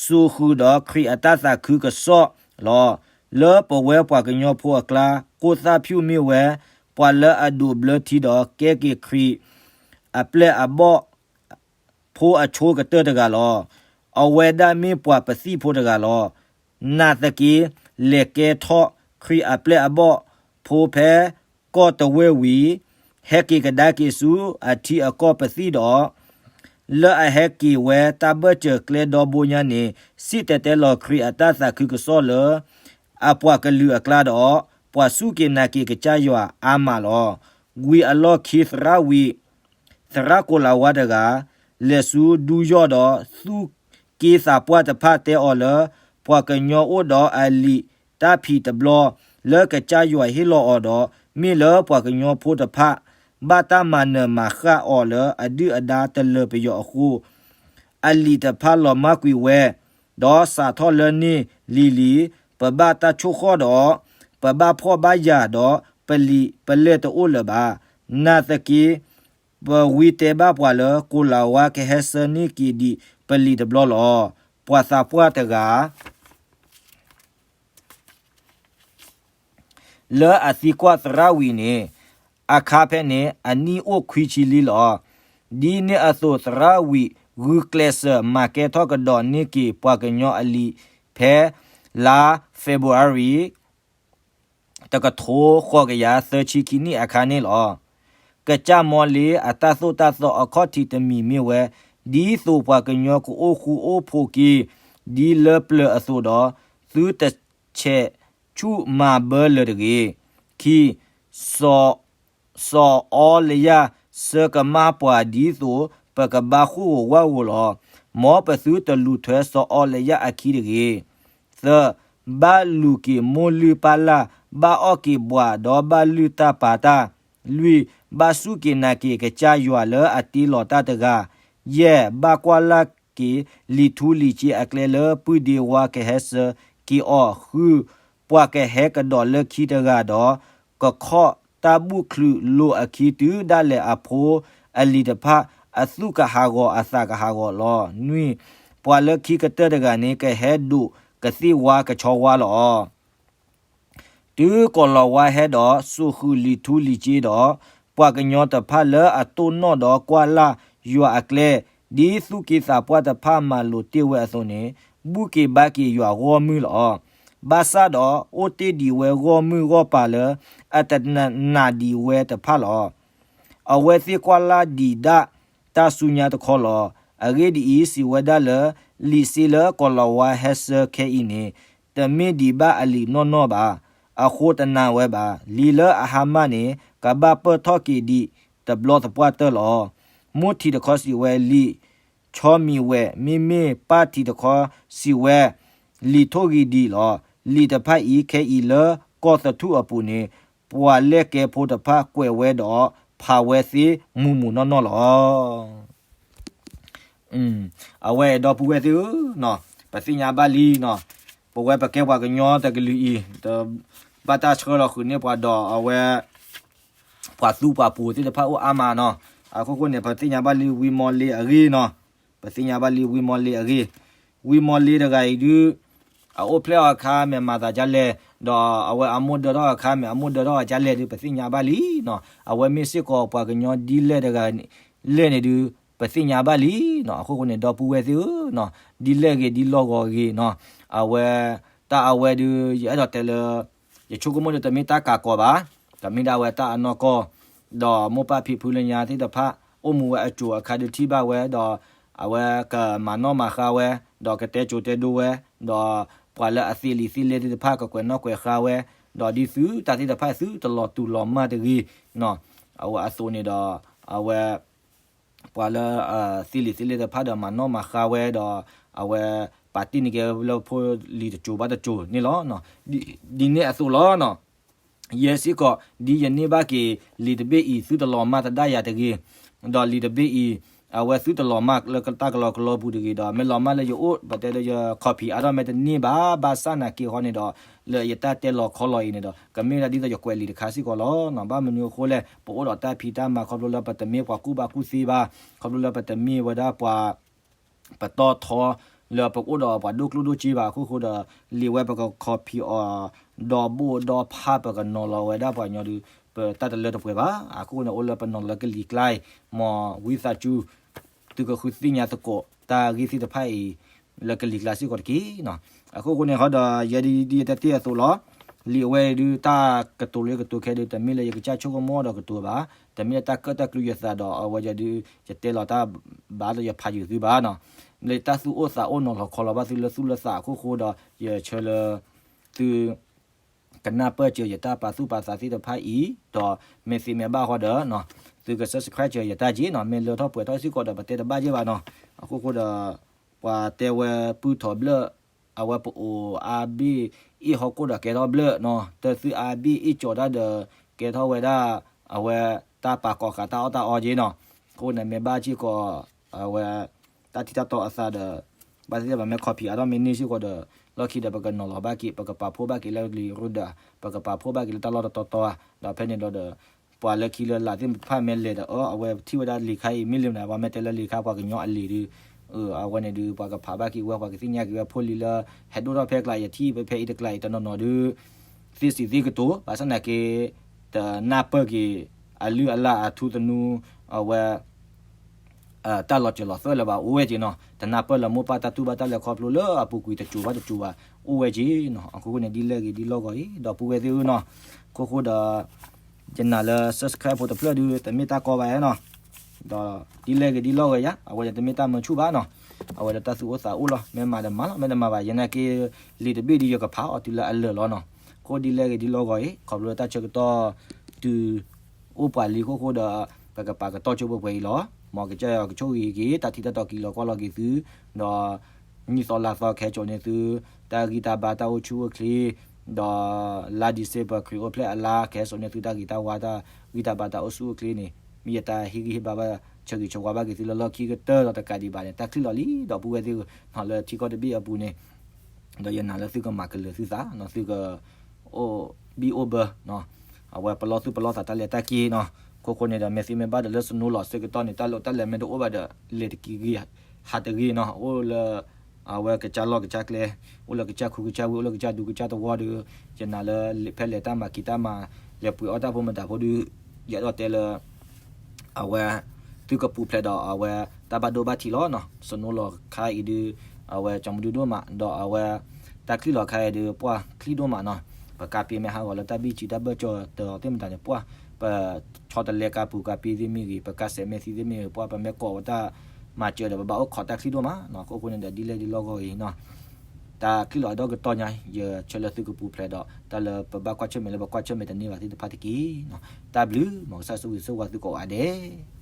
စိာ်ဃုာ်ဒီးခရံာ်အတၢ်သးခုကစီၣ်လီၤ. လၢပဝဲပှၤကညီဖိအကျါ ကိၣ်သၣ်ဖၠူၣ်မ့ၢ်ဝဲ ပှၤလၢအဒိးဘျၢထံဒီးကဲက့ၤခရံာ်အပျဲၢ်အဘီၣ် ဖိအဆိကတၢၢ်တဂၤလီၤ. အဝဲဒၣ်မ့ၢ်ပှၤပသံၣ်ဖိတဂၤလီၤ. နာ်သက့ လဲၤကဲထီၣ်ခရံာ်အပျဲၢ်အဘီၣ်ဖိဖဲကီၢ်တဝဲၢ်ဝံၤ ဟဲက့ၤကဒါက့ၤဆူအထံအကီၢ်ပသံၣ်ဒီး လၢအဟဲက့ၤဝဲတၢ်ဘၢၣ်စၢၤကျဲဒီဘိညါန့ၣ် စံၣ်တဲၤတဲလီၤခရံာ်အတၢ်သးခုကစီၣ်လၢ အပှၤကလုာ်အကျါဒီး ပှၤစူၢ်က့ၤနာ်က့ၤကစၢ်ယွၤအါမးလီၤ. ဝံၤအလီၢ်ခံသရၣ်ဝံၤ သရၣ်ကိၤလၤဝါတဂၤ လဲၤဆူဒူယီၢ်ဒီး သူၣ်က့သးပှၢ်တဖၣ်တဲအီၤလၢ ပှၤကညီအိၣ်ဒီးအလံာ်တၢ်ဖံးတဘျီ လၢကစၢ်ယွၤဟ့ၣ်လီၤအီၤဒီး မ့ၢ်လၢပှၤကညီဖိတဖၣ် ဘၣ်တၢ်မၤနၢၤမၤဃၣ်အီၤလၢအဒုၣ်အဒါတလၢၤပယီၤအဃိ အလံာ်တဖၣ်လီၤမၢ်ကွံာ်ဝဲ, ဒီးစးထီၣ်လၢန့ၣ်လံၤလံၤ ပဘၣ်တၢ်ဆိၣ်ဃီၣ်ဒီး ပဘၣ်ဖှီၣ်ဘၣ်ယာ်ဒီး ပလံာ်ပလဲၢ်တအိၣ်လၢၤဘၣ်. နာ်သက့ ပဝံတဲဘၣ်ပှၤလၢ ကိၤလၤဝါကဟဲဆှၢန့ၢ်က့ၤဒံးပလံာ်တဘျီလီၤ. ပှၤသးပှၢ်တဂၤ လၢအသံကွၢ်သရၣ်ဝံၤန့ၣ် အခါဖဲန့ၣ် အနံၣ်အိၣ်ခွံဆံလံလီၤ. ဒ်န့ၣ်အသိး သရၣ်ဝံၤ ဂုာ်ကျဲးစၢးမၤကဲထီၣ်ကဒီးန့ၢ်က့ၤပှၤကညီအလံာ် ဖဲလါ February တကထိဃိးကယၤသၢဆံခံနံၣ်အခါန့ၣ်လီၤ. ကစၢ်မီလ့အတၢ်သိၣ်တၢ်သီအခီၣ်ထံးတမံၤမ့ၢ်ဝဲ, ဒ်သိးပှၤကညီကအိၣ်ဃူအိၣ်ဖိးက့ၤ ဒ်လၢပျၢၤအသိးဒီး သုတဆဲးဆူၣ်မၤဘၢလၢၤတဂ့ၤ. ခံ, စီၤ, စီၤအီလယၤ ဆၢကမၣ်ပှၤဒ်သိး ပကဘၣ်ဟူးဂီၤဝၣ်ဂီၤလီၤ. မ်ပသုတလူၤထွဲစီၤအီလယၤအခံတဂ့ၤ. သၢ, ဘၣ်လူၤက့ၤမိၢ်လုၢ်ပၢ်လၢ်, ဘၣ်အီၣ်က့ၤဘှးဒီးဘၣ်လုၢ်တၢ်ပာ်တၢ်, လွံၢ်, ဘၣ်စူၢ်က့ၤနာ်က့ၤကစၢ်ယွၤလၢအတ့လီၤတၢ်တဂၤ, ယဲၢ်, ဘၣ်ကွၢ်လၢ်က့ၤလံာ်ထူလံာ်စ့အကျဲလၢပုၢ်ဒ့ဝါကဟဲဆှၢက့ၤအီၤ, ဃု, ပှၤကဟဲကဒီးလၢခံတဂၤဒီး ကခီၣ်တၢ်ဘူၣ်ချုးလိာ်အခံတုၤဒၣ်လဲာ်အဖိအလံၤတဖၣ် အသူၣ်ကဟးဂီၤအသးကဟးဂီၤလီၤ. နွံ, ပှၤလၢခံကတၢၢ်တဂၤန့ၣ် ကဟဲဒိးကသ့ၣ်ဝါကဆီဝါလီၤ. တုၤကိၤလၤဝါဟဲဒီးစိာ်ဃုာ်လံာ်ထူလံာ်စ့ဒီး ပှၤကညီတဖၣ်လၢအတိၢ်နီၣ်ဒီးကွၢ်လၢ်ယွၤအကျဲ ဒ်သူၣ်က့သးပှၢ်တဖၣ်မၤလိာ်တ့ၢ်ဝဲအသိးန့ၣ် ဘူၣ်က့ၤဘါက့ၤယွၤဂီၢ်မုၢ်လီၤ. ဘၣ်ဆၣ်ဒီးအိၣ်တ့ၢ်ဒံးဝဲဂီၢ်မုၢ်ဂီၢ်ပၤလၢအတနာ်ဒံးဝဲတဖၣ်လီၤ. အဝဲသ့ၣ်ကွၢ်လၢ်ဒံးဒၣ်တၢ်ဆူညါတခီလီၤ. အဂ့ၢ်ဒ်အံၤ, စံးဝဲဒၣ်လၢ လံာ်စ့လၢကိၤလၤဝါဟဲဆှၢခဲအံၤန့ၣ် တမ့ၢ်ဒံးဘၣ်အလံာ်နီၢ်နီၢ်ဘၣ်. အဃိတနာ်ဝဲဘၣ်. လံာ်လၢအဟါမၢ်န့ၣ် ကဘၣ်ပၢၢ်ထီၣ်က့ၤဒံးတဘျီသပှၢ်တၢၢ်လီၤ. မိၢ်ထံးတခီစံးဝဲ လံာ်ဆီမံၤဝဲ, မ့မ့ၢ်ပၢ်ထံးတခီစံးဝဲ လံာ်ထိၣ်ဂံၢ်ဒံးလီၤ. လံာ်တဖၣ်အံၤ ခဲအံၤလၢကီၢ်သထူၣ်အပူၤန့ၣ် ပှၤလဲၢ်ကဲဖိတဖၣ်ကွဲးဝဲဒီးဖးဝဲသ့မုၢ်မုၢ်နီၢ်နီၢ်လီၤ. အဝဲဒီပုၢ်ဝဲၢ်သ့ၣ်ဧၢ, ပသ့ၣ်ညါဘၣ်လံ, ပဝဲပကဲပှၤကညီတကလုာ်အံၤ ဘၣ်တၢ်ဆှၢလီၤဃုာ်န့ၢ်ပှၤဒီးအဝဲ ပှၤသူပှၤပူၤသ့ၣ်တဖၣ်အိၣ်အါမးနီၤ. အခိၣ်ဃိန့ၣ် ပသ့ၣ်ညါဘၣ်လံဝံမီလ့အဂ့ၢ်နီၤ. ပသ့ၣ်ညါဘၣ်လံဝံမီလ့အဂ့ၢ်. ဝံမီလ့တဂၤအံၤဒုး အအိၣ်ဖျဲၣ်အီၤအခါမ့ၢ်မၤသးဒ်လဲၣ်, ဒီးအဝဲအမိၢ်ဒၢထီၣ်အခါမ့ၢ်အမိၢ်ဒၢထီၣ်အီၤဒ်လဲၣ်ဒုး ပသ့ၣ်ညါဘၣ်လံနီၤ. အဝဲမ့ၢ်စ့ၢ်ကီးပှၤကညီဒ်လဲၣ်တဂၤလဲၣ်န့ၣ်ဒုး ပသ့ၣ်ညါဘၣ်လံနီၤ. အခိၣ်ဃိန့ၣ် ဒီပုၢ်ဝဲၢ်သ့ၣ်ဧၢ, ဒ်လဲၣ်ဂ့ၤဒ်လီၢ်ဂီၤဂ့ၤနီၤ, အဝဲ တၢ်အဝဲဒုး ယအဲၣ်ဒိးတဲလၢ ယဆိကမိၣ်ဒုးတမ့ၢ်တၢ်ကးကီးဘၣ်, တမ့ၢ်ဒၣ်ဝဲတၢ်အနီၢ်ကီၢ်, ဒီးမိၢ်ပၢ်ဖံဖုလၢညါသ့ၣ်တဖၣ် အိၣ်မူဝဲအစိၤအခါဒုးထံၣ်ဘၣ်ဝဲ, ဒီးအဝဲကမၤနီၣ်မၤဃါဝဲ, ဒီးကတဲစိၤတဲဒိဝဲ, ဒီးပှၤလၢအသ့လံာ်သ့လဲၢ်သ့ၣ်တဖၣ်ကကွဲးနီၣ်ကွဲးဃါဝဲ, ဒီးဒ်သုတၢ်သ့ၣ်တဖၣ်သုတလီၤတူာ်လီၤမၢ်တဂ့ၤနီၤ. အဝဲအသိးန့ၣ်ဒီး အဝဲ ပှၤလၢအသ့လံာ်သ့လဲၢ်တဖၣ်ဒီးမၤနီၣ်မၤဃါဝဲဒီး အဝဲပာ်တ့ၢ်န့ၢ်က့ၤလၢဖိလံၤတစိၤဘၣ်တစိၤန့ၣ်လီၤ. ဒ်န့ၣ်အသိးလီၤနီၤ. ယဲစ့ၢ်ကီး ဒ်ယန့ၢ်ဘၣ်က့ၤ လံာ်တဘ့ၣ်အံၤ သုတလီၤမၢ်သဒၣ်ယၤတဂ့ၤ, ဒီးလံာ်တဘ့ၣ်အံၤ အဝဲသုတလီၤမၢ်လၢတၢ်ကလီကလီပူၤတဂ့ၤဒီး မ့ၢ်လီၤမၢ်လၢယအိၣ် ပတဲဒီးယ copy အါထီၣ်မ့ၢ်တန့ၢ်ဘၣ် ဘၣ်ဆၣ်နာ်က့ဟီန့ၣ်ဒီး လၢယတၢ်တဲလီၤခီလီၤအံၤန့ၣ်ဒီး ကမ့ၢ်ဝဲဒၣ်ဒ်သိးယကွဲးလံာ်တခါစ့ၢ်ကီးလီၤ. ဘၣ်မနုၤအဃိလဲၣ် ပအိၣ်ဒီးတၢ်ဖံးတၢ်မၤခီဖျိလၢပတမ့ၢ်ပှၤကူၣ်ဘၣ်ကူၣ်သ့ဘၣ်, ခီဖျိလၢပတမ့ၢ်ဝဲဒၣ်ပှၤ ပတီၢ်ထီလၢပကအိၣ်ဒီးပှၤဒိၣ်ကျိၣ်ဒိၣ်စ့ဘၣ်အခိၣ်ဃိဒီး လံာ်ဝဲပက copy အီၤ ဒီဘိၣ်ဒီဖးပကနီၤလီၤဝဲဒၣ်ပှၤကညီဒီး ပတၢ်တလၢတပှဲၤဘၣ်. အခိၣ်ဃိန့ၣ် အိၣ်လၢပနီၤလၢကလံၤကျါအံၤ မ်ဝံသးစူၤ သုကဃုသ့ၣ်ညါသကိး တၢ်ဂ့ၢ်သ့ၣ်တဖၣ်အံၤ လၢကလံၤကျါစ့ၢ်ကီးတက့ၢ်နီၤ. အခိၣ်ဃိန့ၣ်ဟီဒီး ယဲဒ်ယတဲတ့ၢ်အသိးလီၤ. လံာ်အဝဲဒုးတၢ်ကတိၤလၢယကတိၤခဲဒုး တမ့ၢ်လၢယကစၢ်ဆိကမိၣ်ဒီးကတိၤဘၣ်, တမ့ၢ်လၢတၢ်ကၢၣ်တၢ်ကျူယသးဒီး အဝဲယဲဒုး ယတဲလီၤတၢ်ဘၣ်ဒီးယဖးယုာ်သုဘၣ်နီၤ. လၢတၢ်သူၣ်အိၣ်သးအိၣ်နီၤလီၤခီလီၤဘၣ်သုလၢသူၣ်လၢသးအခိၣ်ဃိဒီး ယဆၢလၢ သု ကနၢ်ပၢၢ်စၢၤယတၢ်ပာ်သူၣ်ပာ်သးသ့ၣ်တဖၣ်အံၤ, ဒီးမ့ၢ်သ့မ့ၢ်ဘၣ်ဃီဒီး သုက subscribe စၢၤယတၢ်က့နီၤ, မ့ၢ်လၢထီၣ်ပှဲၤထီၣ်စ့ၢ်ကီးဒီး ပတဲတဘၣ်က့ဘၣ်နီၤ. အခိၣ်ဃိဒီး ပှၤတဲဝဲပုၢ်ထီၣ်ဘျၢၣ်, အဝဲပအိၣ်အါဘ့ၣ်အ့ၣ်ဟီၣ်ခိၣ်ဒီးကဲထီၣ်ဘျၢၣ်နီၤ, တၢ်သုအါဘ့ၣ်အ့ၣ်ကၠီၤတၢ်ဒီး ကဲထီၣ်ဝဲဒၣ် အဝဲတၢ်ပာ်ကီၤဃာ်တၢ်အီၣ်တၢ်အီက့နီၤ. အဃိန့ၣ်မ့ၢ်ဘၣ်စ့ၢ်ကီး အဝဲ တၢ်ထံၣ်တၢ်တီအသးဒီး ဘၣ်သ့ၣ်သ့ၣ်ပမ့ၢ် copy အါထီၣ်မ့ၢ်န့ၢ်စ့ၢ်ကီးဒီး လီၢ်ခံဒီးပကနီၤလီၤဘၣ်က့ၤ ပကပာ်ဖှိၣ်ဘၣ်က့ၤလၢလံာ်ရူဒၢၣ်, ပကပာ်ဖှိၣ်ဘၣ်က့ၤလၢတၢ်လီၢ်တတီတီဧါ, ဒီးဖဲန့ၣ်ဒီး ပှၤလၢခံလၢလာ်သ့ၣ်တဖၣ်မ့ၢ်လဲၤဒီး အၢ အဝဲထံၣ်ဝဲဒၣ်လံာ်ခါအံၤ မ့ၢ်လံမနုၤ ပှၤမ့ၢ်တဲလၢလံာ်ခါပှၤကညီအလံာ်ဒီး အဝဲန့ၣ်ဒီး ပှၤကဖးဘၣ်က့ၤဝဲ ပှၤကသ့ၣ်ညါက့ၤဝဲဖိလံၤလၢ ဟဲဒိၣ်ထီၣ်ဖဲကျါ ယထံၣ်ဖဲအံၤတကျါအံၤ တနီၤနီၤဒီး သ့စံးသ့ကတိၤ ဘၣ်ဆၣ်နာ်က့ တနၢ်ပၢၢ်က့ၤ အလုၢ်အလၢ်အထူသနူ အဝဲ တၢ်လီၤစၢၤလီၤသွဲၣ်လၢၤဘၣ် အိၣ်ဝဲက့ၤနီၤ, တနၢ်ပၢၢ်လၢမိၢ်ပၢ်တၢ်တူၢ်ဘၣ်တၢ်လဲၤခီဖျိလၢအပူၤကွံာ်တစိၤဘၣ်တစိၤဘၣ် အိၣ်ဝဲက့ၤနီၤ. အခိၣ်ဃိန့ၣ် ဒ်လဲၣ်ဂ့ၤဒ်လီၢ်ဂီၤအံၤ ဒီပုၢ်ဝဲၢ်သ့ၣ်ဧၢနီၤ, အခိၣ်ဃိဒီး ယနာ်လၢ subscribe ဖိတဖျၢၣ်ဒုး တမ့ၢ်တၢ်ကီဘၣ်နီၤ, ဒီးဒ်လဲၣ်ဂ့ၤဒ်လီၢ်ဂီၤယါ အဝဲဒီးတမ့ၢ်တၢ်မၢဆူၣ်ဘၣ်နီၤ, အဝဲဒီးတၢ်သူၣ်အိၣ်သးအိၣ်လီၤ, မ့ၢ်မၤဒီးမၤလီၤ မ့ၢ်တမၤဘၣ် ယနာ်က့ လံာ်တဘ့ၣ်ဒုးယကဖးအီၤတုၤလၢအလၢာ်လီၤနီၤ. အဃိဒ်လဲၣ်ဂ့ၤဒ်လီၢ်ဂီၤအံၤ ခီဖျိလၢတၢ်ဆၢကတီၢ်တုၤ အိၣ်ပှၤလံအခိၣ်ဃိဒီး ပကပာ်ကတီၢ်ကၠိပှဲၤပှဲၤအံၤလီၤ. မ်ကစၢ်ယွၤကဆိၣ်ဂ့ၤက့ၤ တၢ်ထံၣ်တၢ်တီက့ၤလီၤကွၢ်လီၤက့ၤသု, ဒီး နံၣ်သီလါသီကဟဲစိာ်န့ၢ်သု တၢ်ဂံၢ်တၢ်ဘါတၢ်အိၣ်ဆူၣ်အိၣ်ချ့, ဒီးလါ December ခရံာ်အိၣ်ဖျဲၣ်အလါ ကဟဲစိာ်န့ၢ်သုတၢ်ဂံၢ်တၢ်ဘါတၢ်ဂံၢ်တၢ်ဘါတၢ်အိၣ်ဆူၣ်အိၣ်ချ့န့ၣ် မ့ၢ်ယတၢ်ဟ့ၣ်ဂံၢ်ဟ့ၣ်ဘါဘၣ် ဆၢဂ့ၤဆၢဝါဘၣ်က့ၤသုလၢလီၢ်ခံကတၢၢ်ဒီးတကးဒံးဘၣ်န့ၣ် တၢ်ချံၣ်လီၤလံ ဒီပုၢ်ဝဲၢ်သ့ၣ်ဧၢနီၤ လၢထံကီၢ်တဘ့ၣ်အပူၤန့ၣ် ဒီးယနာ်လၢသုကမၤကလၢၤသုသးနီၤ သုက အိၣ်ဘံၣ်အိၣ်ဘၢနီၤ, အဝဲပလီၢ်သူၣ်ပလီၢ်သးတၢ်လဲၤတၢ်က့ၤနီၤ, အခိၣ်ဃိန့ၣ်ဒီး မ့ၢ်သ့မ့ၢ်ဘၣ်ဒီးလၢစနိလီၤဆၢကတီၢ်န့ၣ် တၢ်လိၣ်တၢ်လဲၤမ့ၢ်တအိၣ်ဘၣ်ဒီး လဲၤတက့ၤဂ့ၤ ဟးတဂ့ၤနီၤ, အိၣ်လၢ အဝဲကစၢ်လီၢ်ကစၢ်ကျဲ, အိၣ်လၢကစၢ်ခူကစၢ်ဝ့ၢ် အိၣ်လၢကစၢ်ဒူကစၢ်သဝီဒီး ယနာ်လၢဖဲလဲၤတၢ်မၤက့ၤတၢ်မၤ လဲၤပှ့ၤအီၣ်တၢ်ဖိမတၤဖိဒီး ယအဲၣ်ဒိးတဲလၢ အဝဲ သုကပူၤဖျဲးဒီးအဝဲတၢ်ဘၣ်ဒိဘၣ်ထံးလီၤနီၤ, စနိလီၤခါအံၤဒုး အဝဲကၠီမဒုဒိၣ်မး ဒီးအဝဲ တၢ်ချံၣ်လီၤခါအံၤဒုး ပှၢ်ချံၣ်ဒိၣ်မးနီၤ, ပကါပ့မဲာ်ဟးဂီၤလၢတၢ်ဘံၣ်စံးတၢ်ဘၢၣ်စၢၤတၢ်သ့ၣ်မတၤန့ၣ် ပှၢ် ပဆီတလဲကါပူၤကါပ့သ့ၣ်မ့ၢ်ဂ့ၤ ပကါစဲးမဲာ်သံသ့ၣ်မ့ၢ်ဂ့ၤ ပှၢ်ပမ့ၢ်ကိးဝဲတၢ်မၤစၢၤဒီး ပဘၣ်အိၣ်ခိးတၢ်ချံၣ်ဒိၣ်မးနီၤ, အခိၣ်ဃိန့ၣ်ဒီး ဒ်လဲၣ်ဒ်လီၢ်ဂီၤအံၤနီၤ တၢ်ချံၣ်လီၤဒီကတီၢ်ညါ ယဆၢလၢသုကပူၤဖျဲးဒီး တၢ်လၢပဘၣ်ကွၢ်ဆၢၣ်မဲာ်လၢပကွၢ်ဆၢၣ်မဲာ်တန့ၢ်ဘၣ်သ့ၣ်တဖၣ်တက့ၢ်နီၤ, တၢ်ဘျုး မ်ကစၢ်ဆိၣ်ဂ့ၤဆိၣ်ဝါသုကိးဂၤဒဲး